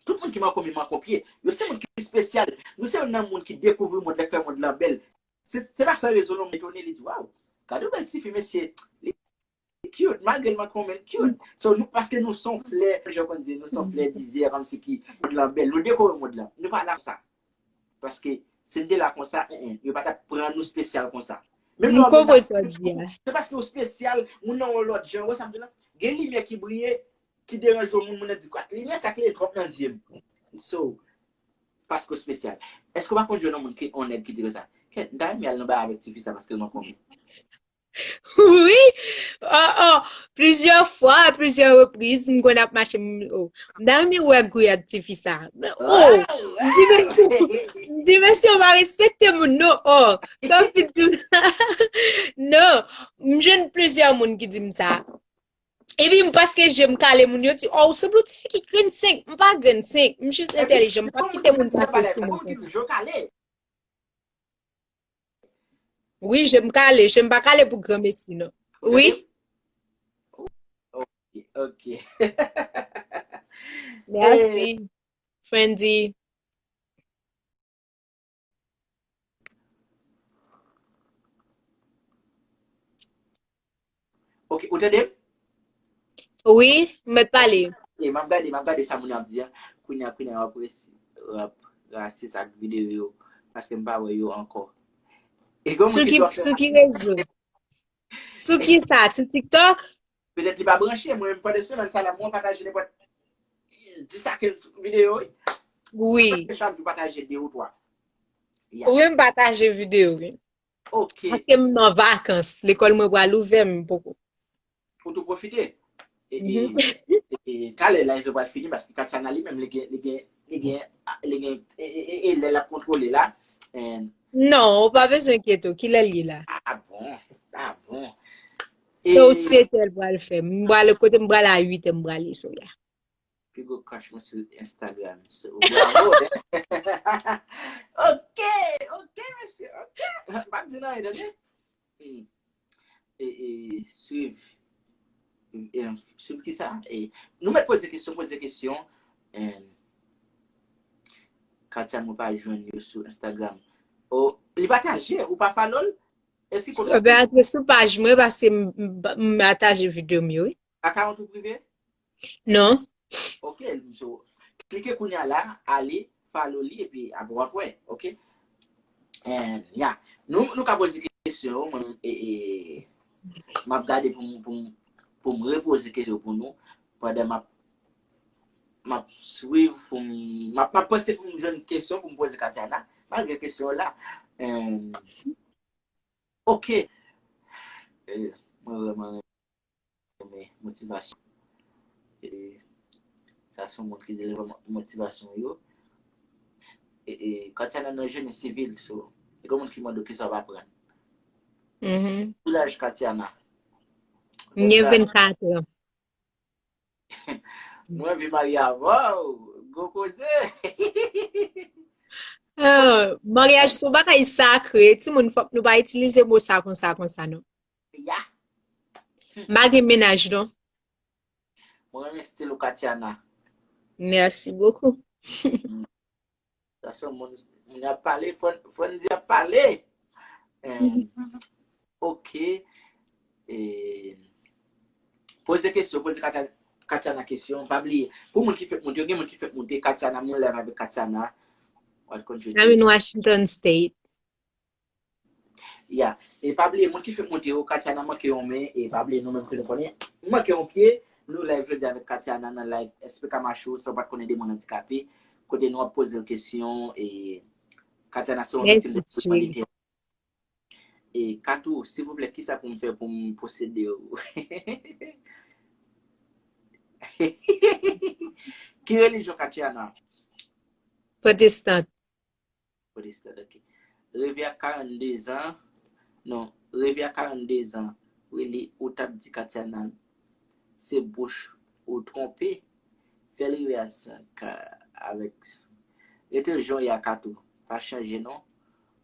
Tout moun ki manke yon men manke yon pye, yo se moun ki espesyal. Nou se youn nan moun ki dekouvri mond lan, k fè mond lan bèl. Se, se pa san rezon non m etone, li di, waw, gade yon bèl tifi, mesye. Li cute, malgre l manke yon men, l cute. So, nou, paske nou se yon flè, jan yo konn di, nou se yon flè dizè, kòmsi ki mond lan bèl. Nou dekore mond lan. Nou pa la pou sa. Paske, si n te la konsa, en, en, yo pa t ap pran nou espesyal konsa. Menm lè w konprann sa w di a. Se paske w espesyal, moun nan yon lòt jan, ou wè sa m di la? Gen limyè ki briye, ki deranje yon moun, moun nan di, "Gad limyè sa klere twòp nan zye m." So, paske w espesyal. Èske w pa konn jwenn yon moun ki, yon nèg ki di konsa, M ta renmen al nan bay avèk tifi sa paske l manke w. Wi. Oh, oh. Plizyè fwa, plizyè repriz, m konn ap mache, m, oh. M ta renmen wè gwiyad tifi sa. Oh. M di, mesye, m di, mesye, w pa respekte moun, non. Oh. Sa w fin di m? Non. M jwenn plizyè moun ki di m sa. Epi m, paske je m kale, moun yo di, oh, ou sanble yon tifi ki grenn senk. M pa grenn senk. M jis entèlijan. M pa kite moun pase sou mwen konsa. Wi, je m kale, je m pa kale pou granmesi, non. Wi. Ok, ok. Mèsi, Friendy. Ok, ou tande m? Wi, m mèt pale. E, m ap gade, m ap gade sa moun yo ap di a. Kounye a, kounye a, w ap resi, w ap rasis ak videyo yo, paske m pa wè yo ankò. E gen moun ki di w ap fè rasis. Sou ki rezo? Sou ki sa? Sou TikTok? Petèt li pa branche, mwen menm pandan semèn sa la, mwen pataje nenpòt dis a kenz videyo, wi. Wi. Prèske chak jou pataje de ou twa. Ya. Wi, m pataje videyo, wi. Ok. Paske m nan vakans, lekòl mwen pral ouvè, m poko. Ou tou pwofite. E, e, e, e, talè live pral fini paske Katiana li menm, li gen, li gen, li gen, li gen, e, e, e, e, lè l ap kontwole la. And non, ou pa bezwen enkyete w. Kilè l ye la? Ah bon, ah bon. So, e, sèt è l pral fè. M pral kote m pral a uit è m prale, so, ya. Pi gwo crush mwen sou Instagram. So, bravo. Ok, ok, mesye, ok. M p ap di nan anyen, tande. Hmm. E, e, swiv. E, swiv ki sa? E, nou mèt poze kesyon, poze kesyon. E, Katia, mwen pa jwenn yo sou Instagram. Oh, li pataje, ou pa follow l? Èske kote? Sa, ben, antre sou paj mwen, paske m, m, m pataje videyo m yo, wi. Akawont ou prive? Non. Ok, so, klike kounye a la, ale, follow li, epi apre w ap wè, ok? And, yeah. Nou, nou ka poze kesyon yo, mwen, e, e, m ap gade pou m, pou m, pou m repoze kesyon pou nou, pandan m ap, m ap swiv pou m, m ap, m ap panse pou m jwenn kesyon pou m poze Katiana, malgre kesyon yo la. And, ok. E, mwen vrèman renmen motivasyon. E, sa se yon moun ki delivre mo-, motivasyon yo. E, e, Katiana nan jeni sivil, so, e gen moun ki mande w kisa w ap aprann. Mhm. Ki laj Katiana? M gen vennkat an. Mwen anvi marye avè w. Gwo koze. Ah, maryaj se yon bagay sakre. Timoun, fòk nou pa itilize mo sa konsa, konsa, non. Ya. M pa gen mennaj, non. Mwen renmen stil ou, Katiana. Merci beaucoup. Sa se moun, moun ap pale, Fran-, Frandy ap pale. Eh, ok. Eh, poze kesyon, poze Kata-, Katiana kesyon. Pa bliye, pou moun ki fèk moute, gen moun ki fèk moute, Katiana, mwen live avèk Katiana. What country do you I'm in Washington State. Ya. E pa bliye, moun ki fèk moute yo, Katiana manke yon men, e pa bliye nou menm tou nou konnen. M manke yon pye, nou live jodi avèk Katiana nan live S P K Macho, sa w pa t konnen de moun andikape, kote nou ap poze l kesyon, e Katiana se yon viktim de tretman lite. E Katou, silvouplè, kisa pou m fè pou m posede w? Ki relijyon Katiana? Pwotestan. Pwotestan, ok. Reve a karannde zan. Non, reve a karannde zan. Wi, li, ou t ap di Katiana, se bouch ou twonpe. Fè l rive a san K avèk. Rete jan w ye a Katou. Pa chanje non.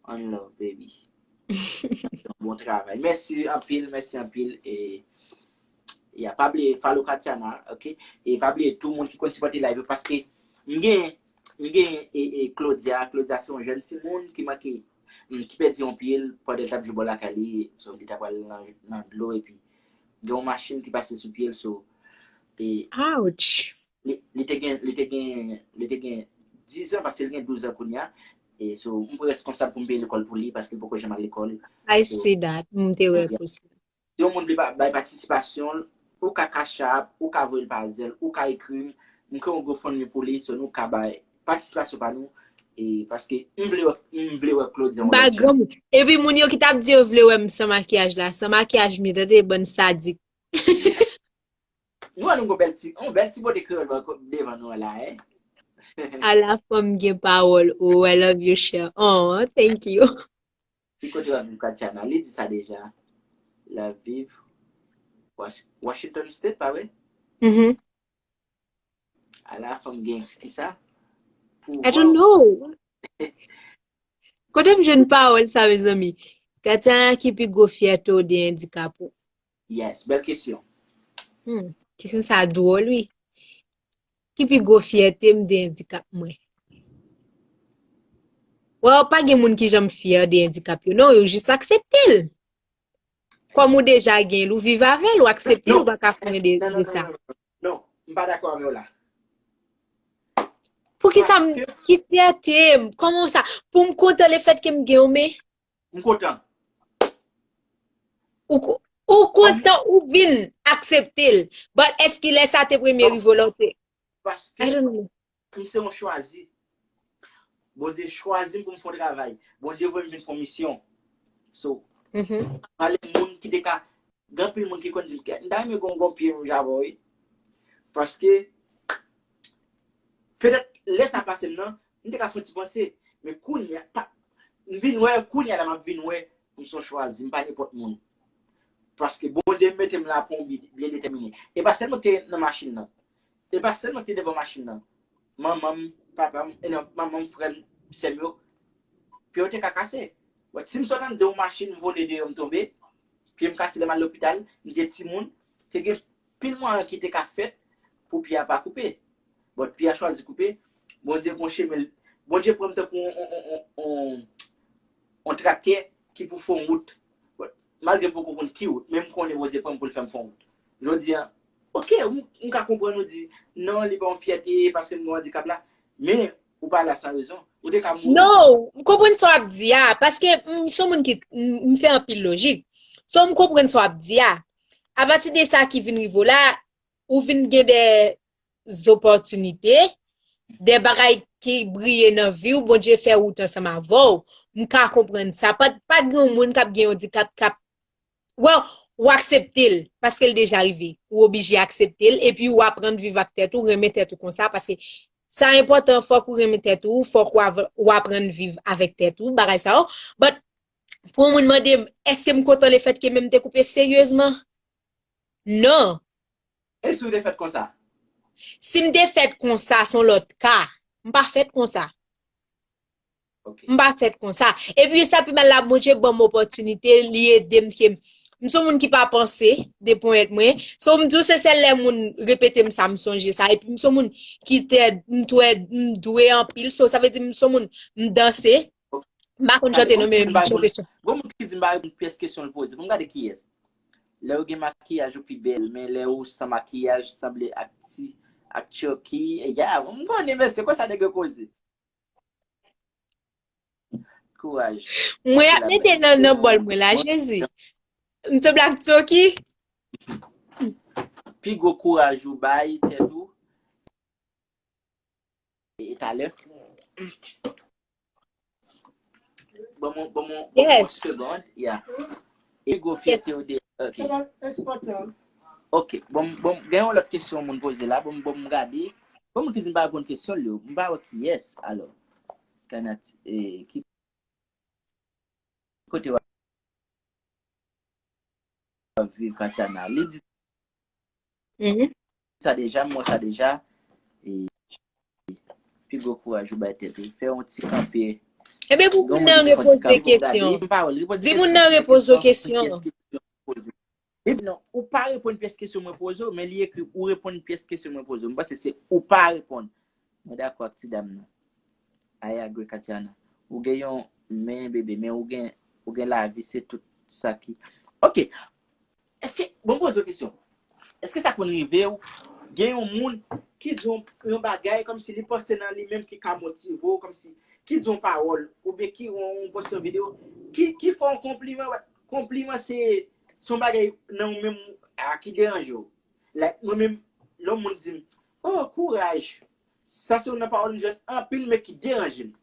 One love, baby. Bon travay. Mèsi anpil, mèsi anpil. E, ya, pa bliye follow Katiana, ok? E pa bliye tou moun ki konn sipòte live yo, paske m gen, m gen, e, e, Claudia. Claudia se yon jèn timoun ki manke, mm, ki pèdi yon pye l pandan l t ap jwe bò lakay li, so, li t ap pral nan, nan dlo, epi gen yon machin ki pase sou pye l, so, e, Ouch! Li, li te gen, li te gen, li te gen diz an, paske li gen douz an kounye a. E so, m reskonsab pou m peye lekòl pou li, paske li poko janm al lekòl. I see that. M te wè pou sa. Si yon moun vle ba-, bay patisipasyon l, ou ka Cash App, ou ka voye l pa Zelle, ou ka ekri m, m kreye yon GoFundMe pou li, so nou ka bay patisipasyon pa nou, E paske m vle wè, m vle wè Claudia yon Ba lòt jan. Granmoun. Epi moun yo ki t ap di yo vle wè m san makiyaj la, san makiyaj m ye, tande bann sadik. Nou wè nou gon bèl ti, yon bèl ti bote kreyòl bò ko- devan nou an la, hein? Ala fanm gen pawòl. Oh, I love you, cher. Oh, thank you. Ki kote w ap viv, Katiana? Li di sa deja. L ap viv Wash- Washington State, pa vre? Mhm. Ala fanm gen kisa? I don't know. Kote m jwenn pawòl sa, mezanmi? Katiana, ki pi gwo fyète w de andikap ou? Yes, bèl kesyon. Hmm, kesyon sa dwòl, wi. Ki pi gwo fyète m de andikap mwen? Well, pa gen moun ki janm fyè de andikap yo. Non, yo jis aksepte l. Kòm ou deja gen l, ou viv avè l, ou aksepte l, ou pa ka fè anyen de, Non, de non, sa. Non, non, non, non. M pa dakò avè w la. Poukisa m, Paske ki fyète m? Kòman sa? Pou m kontan lefètke m gen yon men? M kontan. Ou, ko- ou kontan ou vin aksepte l. But èske lè sa te premye Non. Rive w la, ou te I Paske don't know. M se yon chwazi. Bondye chwazi m pou m fè yon travay. Bondye voye m vin fè yon misyon. So, Mhm. Pale moun ki te ka, gen anpil moun ki konn di m kèt. M ta renmen gon gon pye m Javò, wi. Paske, petèt, lè sa pase m nan, m te ka fè yon ti panse. Men kounye a, pa, m vin wè, kounye a la m ap vin wè, m se yon chwazi, m pa nenpòt moun. Paske Bondye mete m la pou yon bi byen detèmine. E pa sèlman te nan machin nan. E pa sèlman te devan machin nan. Manman m, papa m, e non, manman m, frè m, sè m yo, pye yo te ka kase. But si m sot anndan yon machin, m vole deyò, m tonbe, pye m kase lè m al lopital, m te timoun, te gen pil mwayen ki te ka fèt pou pye a pa koupe. But pye a chwazi koupe, Bondye gon chemen, Bondye pran m tankou yon, yon, yon, yon, yon, yon traktè ki pou fè yon wout. But malgre m poko konn ki wout, men m konnen Bondye pran m pou l fè m fè yon wout. Jodi a, oke, m, m ka konprann ou di, non, li pa yon fyète paske m gen andikap la, men ou pa la san rezon. Ou te ka mouri. No, m konprann sa w ap di a, paske m se yon moun ki, m, m fè anpil lojik. So, m konprann sa w ap di a. Apati de sa ki vin rive w la, ou vin gen de zopòtinite, de bagay ki briye nan vi w, Bondye fè wout ansanm avè w. M ka konprann sa. Pa, pa gen yon moun k ap gen yon andikap k ap, well, ou aksepte l, paske l deja rive. Ou oblije aksepte l, epi ou aprann viv ak tèt ou, renmen tèt ou konsa, paske sa enpòtan, fòk ou renmen tèt ou, fòk ou av- ou aprann viv avèk tèt ou, bagay sa yo. But, pou yon moun mande m, èske m kontan lefètke men m te koupe? Seryezman? Non. E si w te fèt konsa? Si m te fèt konsa, se yon lòt ka. M pa fèt konsa. Ok. M pa fèt konsa. Epi sa pi mal la, Bondye ban m opòtinite, li ede m ke m se yon moun ki pa panse de ponyèt mwen. So, m di w se sèl lè moun repete m sa, m sonje sa. Epi m se yon moun ki tèd, m twèd, m dwe anpil. So, sa vle di m se yon moun, m danse. M pa konn chante non, men m chante. Gon moun ki di m pa reponn pyès kesyon l poze. Pou m gade kiyès. Lè ou gen makiyaj ou pi bèl, men lè ou san makiyaj, sanble ak ti, ak Chucky. E ya, m konnen, mesye, konsa nèg yo koze. Kouraj. Mwen ap mete nan, nan bòl mwen la, Jezi. M sanble ak Chucky. Pi gwo kouraj ou bay tèt ou. E talè. Bon, bon, bon, bon, bon, Yes. Segond, yeah. E gwo fyète ou de, ok. Ok, bon, bon, gen yon lòt kesyon moun poze la, bon, bon, m gade. Bon, moun ki di m pa reponn kesyon li, m pa wè kiyès, alò. Kanat, e, ki kote w ap viv, Katiana? Li di Mhm. sa deja, m wè sa deja. E, pi gwo kouraj ou bay tèt ou. Fè yon ti kanpe. Ebyen, pou Gon moun moun nan ki di fè yon ti repoze kanpe, pou gade. kesyon. M pa wè l, repoze Di kesyon, moun nan repoze repoze kesyon, kesyon. pyès kesyon poze. Epi non, ou pa reponn pyès kesyon mwen poze w, men li ekri ou reponn pyès kesyon mwen poze w. M panse se ou pa reponn. Mwen dakò ak ti dam nan. I agree, Katiana. Ou gen yon men, bebe, men ou gen, ou gen lavi, se tout sa ki. Ok. Èske, bon, poze w kesyon. Èske sa konn rive w, gen yon moun ki di yon, yon bagay kòmsi li panse nan li menm ki ka motive w, kòmsi, ki di yon pawòl, oubyen ki yon, yon poste yon videyo, ki, ki fè yon konpliman, konpliman se, se yon bagay nan ou menm a ki deranje w. Like, mwen menm, lè yon moun di m, oh, kouraj. Sa se yon nan pawòl m jwenn anpil, men ki deranje m.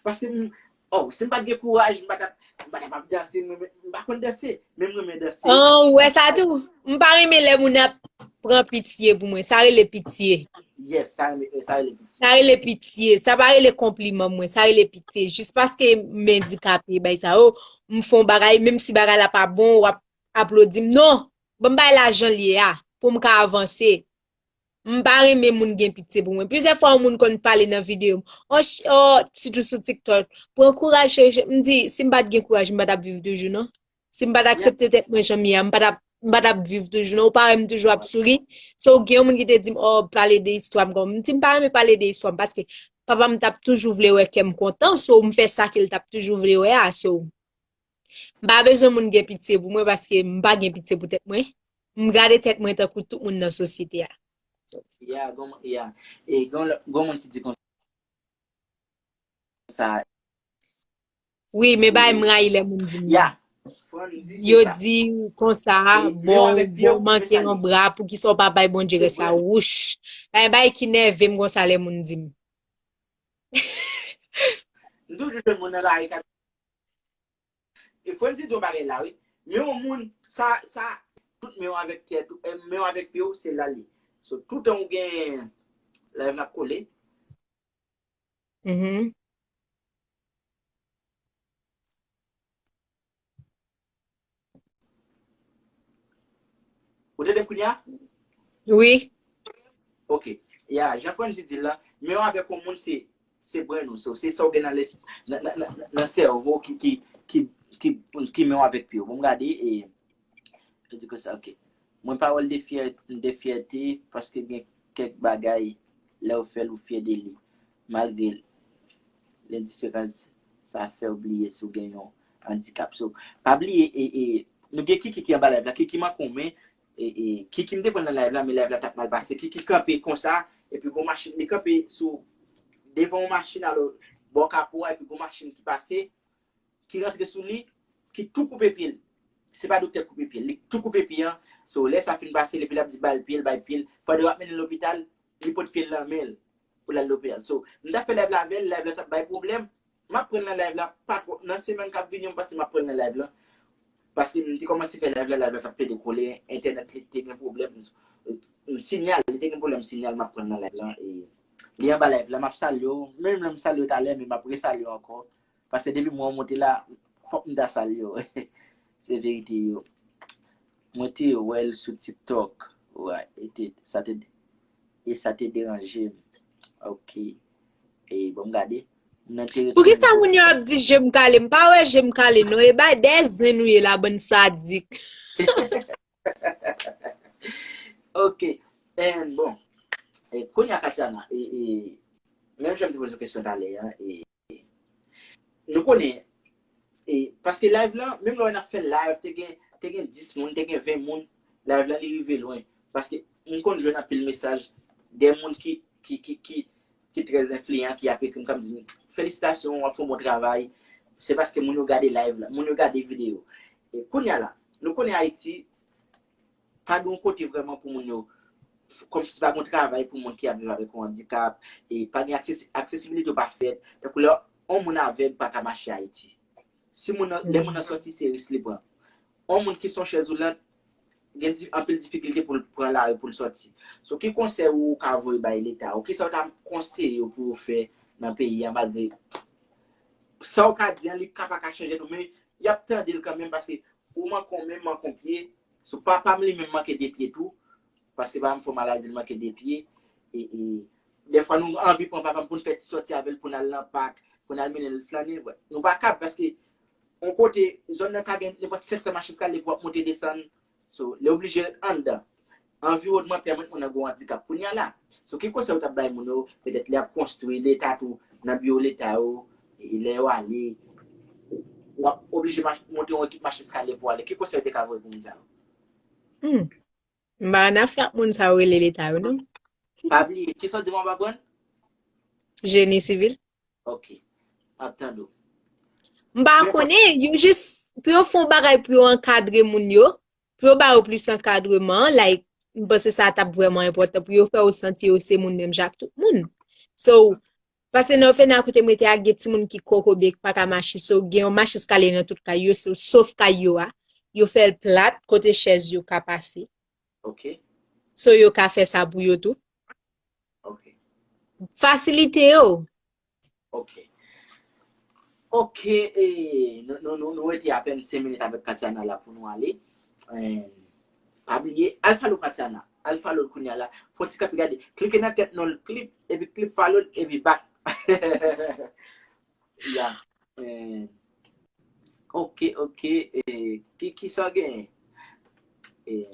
Paske, m- oh, si m pa t gen kouraj, m pa t ap, m pa t ap ap danse, mwen, m pa konn danse, men m renmen danse. An, ou wè sa tou? M pa renmen lè moun ap pran pitye pou mwen. Sa rele pitye. Yes, sa rele sa rele pitye. Sa rele pitye. Sa pa rele konpliman mwen. Sa rele pitye. Jis paske m endikape, bay sa yo, m fè yon bagay, menm si bagay la pa bon, w ap aplodi m. Non! Ban m bay la jan l ye a, pou m ka avanse. M pa renmen moun gen pitye pou mwen. Plizyè fwa, yon moun konn pale nan videyo m. Oh, ch- oh, sitou sou TikTok. Pran kouraj, cheri, cheri. M di, si m pa t gen kouraj, m pa t ap viv toujou, non. Si m pa t aksepte tèt mwen jan m ye a, m pa t ap, m pa t ap viv toujou, non. Ou pa wè m toujou ap souri. So, gen yon moun ki te di m, oh, pale de istwa m kòm. M di, m pa renmen pale de istwa m, paske papa m t ap toujou vle wè kè m kontan. So, m fè sa ke l t ap toujou vle wè a. So, m pa bezwen moun gen pitye pou mwen, paske m pa gen pitye pou tèt mwen. M gade tèt mwen tankou tout moun nan sosyete a. Ya, gon, ya. E gon, gon moun ki di konsa. Wi, men bay m rayi lè moun di m. Ya. Fran di se Yo sa. di konsa, E, bon, menm avèk pye, bon, manke men sa yon li. Bra, pou ki sa w pa bay Bondye Se rès la, vre. Wouch. Bay, bay ki nève m konsa lè moun di m. M toujou jwenn moun nan lari k ap E fò n di yon bagay la, wi. Men yon moun, sa, sa, tout men w avèk tè, tout, eh, men w avèk pye w, se la li. So, toutan ou gen live la kole. Mhm. Ou tande m kounye a? Wi. Ok. Ya, jan Frandy di l la, men w avèk yon moun se, se brenn ou. So, se sa w gen nan lesp- nan, nan, nan, nan sèvo ki, ki, ki, ki, ki men w avèk pye w. Bon, m gade, e, yo di konsa, ok. Mwen pawòl de fyè, de fyète, paske gen kèk bagay, lè w fè l, ou fyè de li. Malgre lendiferans, sa fè w bliye si w gen yon andikap. So, pa bliye, e, e, nou gen Kiki ki anba live la. Kiki manke w, men, e, e, Kiki m te pran nan live la, men live la t ap mal pase. Kiki kanpe konsa, epi gon machin, li kanpe sou, devan yon machin, alò, bò kapo a, epi gon machin ki pase, ki rantre sou li, ki tou koupe pye l. Se pa doktè k koupe pye l, li tou koupe pye an. So, lè sa fin pase, epi l ap di bay pye l, bay pye l. Pandan yo ap mennen l lopital, li pot pye l nan men l pou l al lopital. So, m t ap fè live la avè l, live la t ap bay pwoblèm. M ap pran l nan live la, pa twò. Nan semèn k ap vini, m panse m ap pran l nan live la. Paske m te kòmanse fè live la, live la t ap plede kole, entènèt li te gen pwoblèm. M, sinyal, li te gen pwoblèm sinyal, m ap pran l nan live la. E li anba live la, m ap salye w. Menm lè m salye w talè, men m ap resalye w ankò. Paske depi mwen monte la, fòk m ta salye w. Se verite yo. Mwen te wè l sou TikTok. Wi, e te, sa te, e sa te deranje m. Ok. E bon, m gade. Mwen te rete Poukisa moun yo ap di je m kale? M pa wè je m kale, non. E bay dè zen nou ye la, bann sadik. Ok. And bon. E, kounye a, Katiana, e, e, menm jan m te poze w kesyon talè a, e, nou konnen, e, paske live lan, menm lè n ap fè live, te gen, te gen dis moun, te gen ven moun, live lan li rive lwen. Paske m konn jwenn anpil mesaj de moun ki, ki, ki, ki, ki trè enfliyan, ki ap ekri m, k ap di m, felisitasyon, w ap fè yon bon travay. Se paske moun yo gade live la, moun yo gade videyo. E kounye a la, nou konnen Ayiti, pa gen yon kote vrèman pou moun yo, kòmsi pa gen yon travay pou moun ki ap viv avèk yon andikap, e pa gen akses- aksesibilite yo pa fèt. Tankou lè yon moun avèg pa ka mache Ayiti. Si moun nan, lè moun nan sòti, se risk li pran. Yon moun ki se yon chèz woulant, gen di- anpil difikilte pou l pran lari pou l sòti. So, ki konsèy ou ka voye bay Leta? Ou kisa w ta konseye yo pou yo fè nan peyi a, malgre sa w ka di an, li ka pa ka chanje tou, men y ap tande l kanmenm, paske ou manke yon men, manke yon pye. So, papa m li menm manke de pye tou, paske papa m fè yon maladi, li manke de pye. E, e, dèfwa nou anvi pran papa m pou n fè ti sòti avè l, pou n al nan pak, pou n al mennen l flannen. Nou pa kab, paske yon kote, zòn nan ka gen nenpòt senk san mach eskalye pou w ap monte desann. So, li oblije ret anndan. Anviwònman pèmèt moun nan gen yon andikap kounye a la. So, ki konsèy ou t ap bay moun yo? Petèt li ap konstwi, Leta tou, nan biwo Leta yo, e lè yo ale, w ap oblije mach- monte yon ekip mach eskalye pou w ale. Ki konsèy ou te ka voye pou moun sa yo? Hmm. M pa nan afè ak moun sa yo rele Leta yo, non. Pa bliye, kisa w di m, w ap aprann? Jeni sivil. Ok. M ap tande w. M pa konnen, yo jis, pou yo fè yon bagay pou yo ankadre moun yo, pou yo ba yo plis ankadreman, like, m panse sa t ap vrèman enpòtan, pou yo fè yo santi yo se moun menm jan ak tout moun. So, Paske nan Ofena kote m rete a, gen timoun ki kokobe, ki pa ka mache. So, gen yon machin eskalye nan tout kay yo, so, sof kay yo a. Yo fè l plat, kote chèz yo ka pase. Ok, So, yo ka fè sa pou yo tou. ok, Fasilite yo. ok. Ok, e, nou, nou, nou, nou rete apèn senk minit avèk Katiana la pou nou ale. Eh, pa bliye, al follow Katiana. Al follow l kounye a la. Fè yon ti kanpe gade. Klike nan tèt non l, klip, epi klip follow, epi back. Ya. Eh, ok, ok. Eh, ki, ki sa w gen? Eh,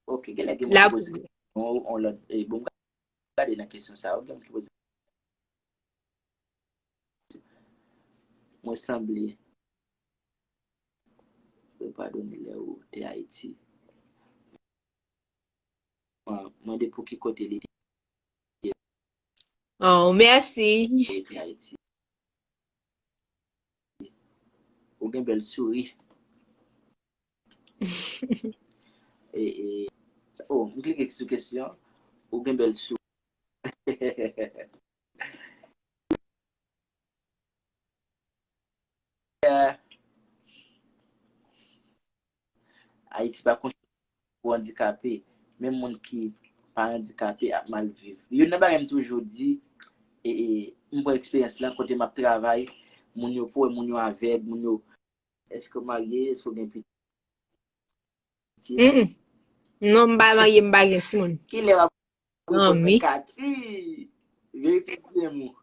ok, genlè gen moun La ki poze yon, yon lòt. Eh, bon, m gade nan kesyon sa. Ok, moun ki poze. Mwen sanble Mwen padone lè ou te Ayiti. Mwen mande pou ki kote li te Oh, mèsi. Ou te Ayiti. Ou gen bèl souri. E, e, sa- oh, m klike sou kesyon. Ou gen bèl souri. Ayiti pa konstwi pou andikape. Menm moun ki pa andikape ap mal viv. Youn nan bagay m toujou di, e, e, m pran eksperyans lan kote m ap travay, moun yo pòv, moun yo avèg, moun yo, èske w marye, èske w gen pitit? Mm-mm. Non, m pa marye, m pa gen timoun. Kilè w ap reponn Anmi. Mwen Kati? Verifye di M ou.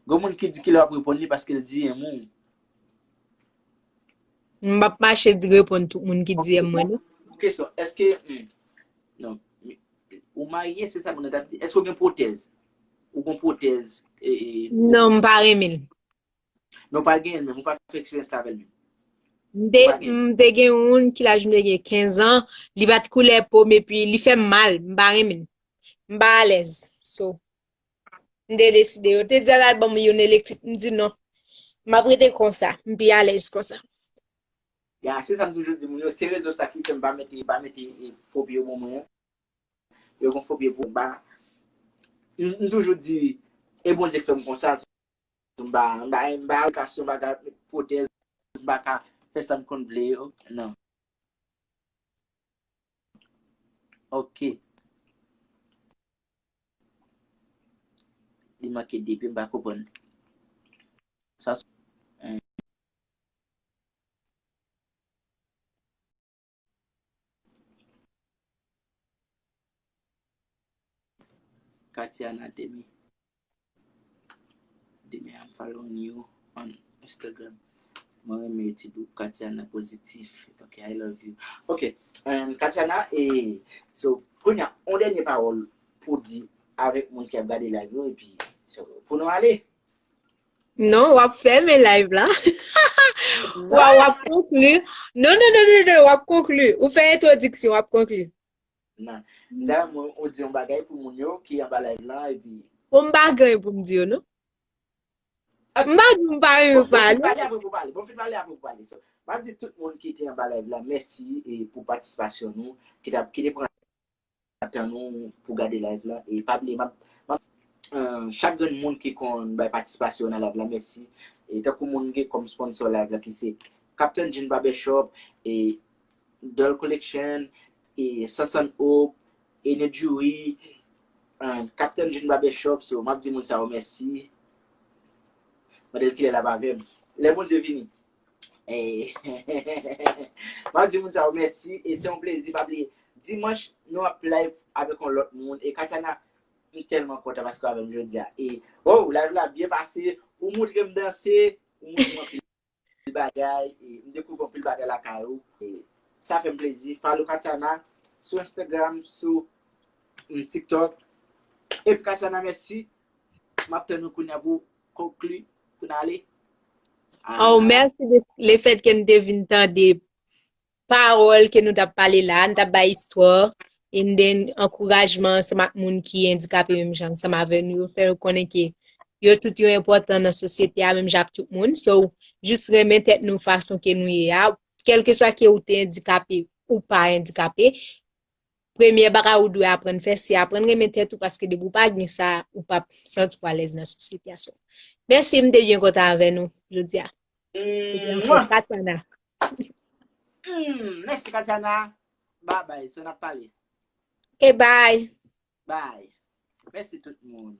Gon moun ki di kilè w ap reponn li paske l di M ou. M p ap mache di reponn tout moun ki di M mwen, non. Kesyon, èske, hmm, non, ou marye, se sa moun nan t ap di. Èske w gen pwotèz? Ou gen pwotèz? E, e, Non, m pa renmen l. Non, pa genyen l menm, ou pa fè eksperyans la avè l menm. M te, m te gen youn ki laj m te gen kenz an, li pa t koulè po m epi li fè m mal, m pa renmen l. M pa alèz. So, m te deside, yo te di al al ban m youn elektrik, m di non. M ap rete konsa, m pi alèz konsa. Ya, se sa m toujou di moun yo, se rezon sa ki fè m pa mete, pa mete e, fobi yo ban mwen an. Yo gon fobi pou m pa. M m toujou di, e Bondye k fè m konsa, m pa, m pa, m pa alokasyon, m pa ka met pwotèz, m pa ka fè sa m konn vle yo. Non. Ok. Li manke depi m pa konprann. Sa, eh, Katiana Demi. Demi, I'm following you on Instagram. Mwen renmen etid ou, Katiana Pozitif. Ok, I love you. Ok, um, Katiana, e, so, kounye a, yon dènye pawòl pou di avèk moun ki ap gade live yo, epi, so, pou nou ale. Non, w ap fèmen live la. Wa, w ap konkli. Non, non, non, non, non, w ap konkli. Ou fè entwodiksyon, w ap konkli. Nan. Da, mwen, ou di yon bagay pou moun yo ki anba live la, epi Bon, m pa gen anyen pou m di yo, non. M pa di m pa Bon, renmen bon, fin pale. Pale apre pou pale. Bon, fin pale apre pou pale. So, m ap di tout moun ki te anba live la, mèsi e pou patisipasyon nou, ki t ap, ki te pran tan nou pou gade live la. E pa bliye, m ap, m ap, euh, chak grenn moun ki konn bay patisipasyon nan live la, mèsi. E tankou moun ki kòm sponsor live la, ki se Captain Jean Barbershop, e Doll Collection, e Sansan Hope, e Nedjuri, euh, Captain Jean Barbershop, so, m ap di moun sa yo mèsi. Mande l kilè l ap avè m. Lè Bondye vini. E, m ap di moun sa yo mèsi, e se yon plezi, pa bliye. Dimanch, nou ap live avèk yon lòt moun. E Katiana, m tèlman kontan paske w avè m jodi a. E, oh, live la byen pase, ou montre m danse, ou montre m anpil bagay, e m dekouvri anpil bagay lakay ou. E sa fè m plezi. Follow Katiana sou Instagram, sou, mm, TikTok. Epi Katiana, mèsi. M ap tann ou kounye a pou konkli, pou n ale. Oh, mèsi de lefèt ke nou te vin tande pawòl ke nou t ap pale la, nou t ap bay istwa, and then ankourajman ansanm ak moun ki andikape menm jan ansanm avè nou, yo fè yo konnen ke yo tout yo enpòtan nan sosyete a menm jan ak tout moun. So, jis renmen tèt nou fason ke nou ye a, kèlkeswa ke ou te andikape ou pa andikape, premye bagay ou dwe aprann fè, se aprann renmen tèt ou, paske depi ou pa gen sa, ou p ap santi w alèz nan sosyete a. So, mèsi, m te byen kontan avè nou jodi a. Se te yon fòs, Katiana. Hmm, mèsi, Katiana. Babay, so n ap pale. Ok, bye. Bye. Mèsi tout moun.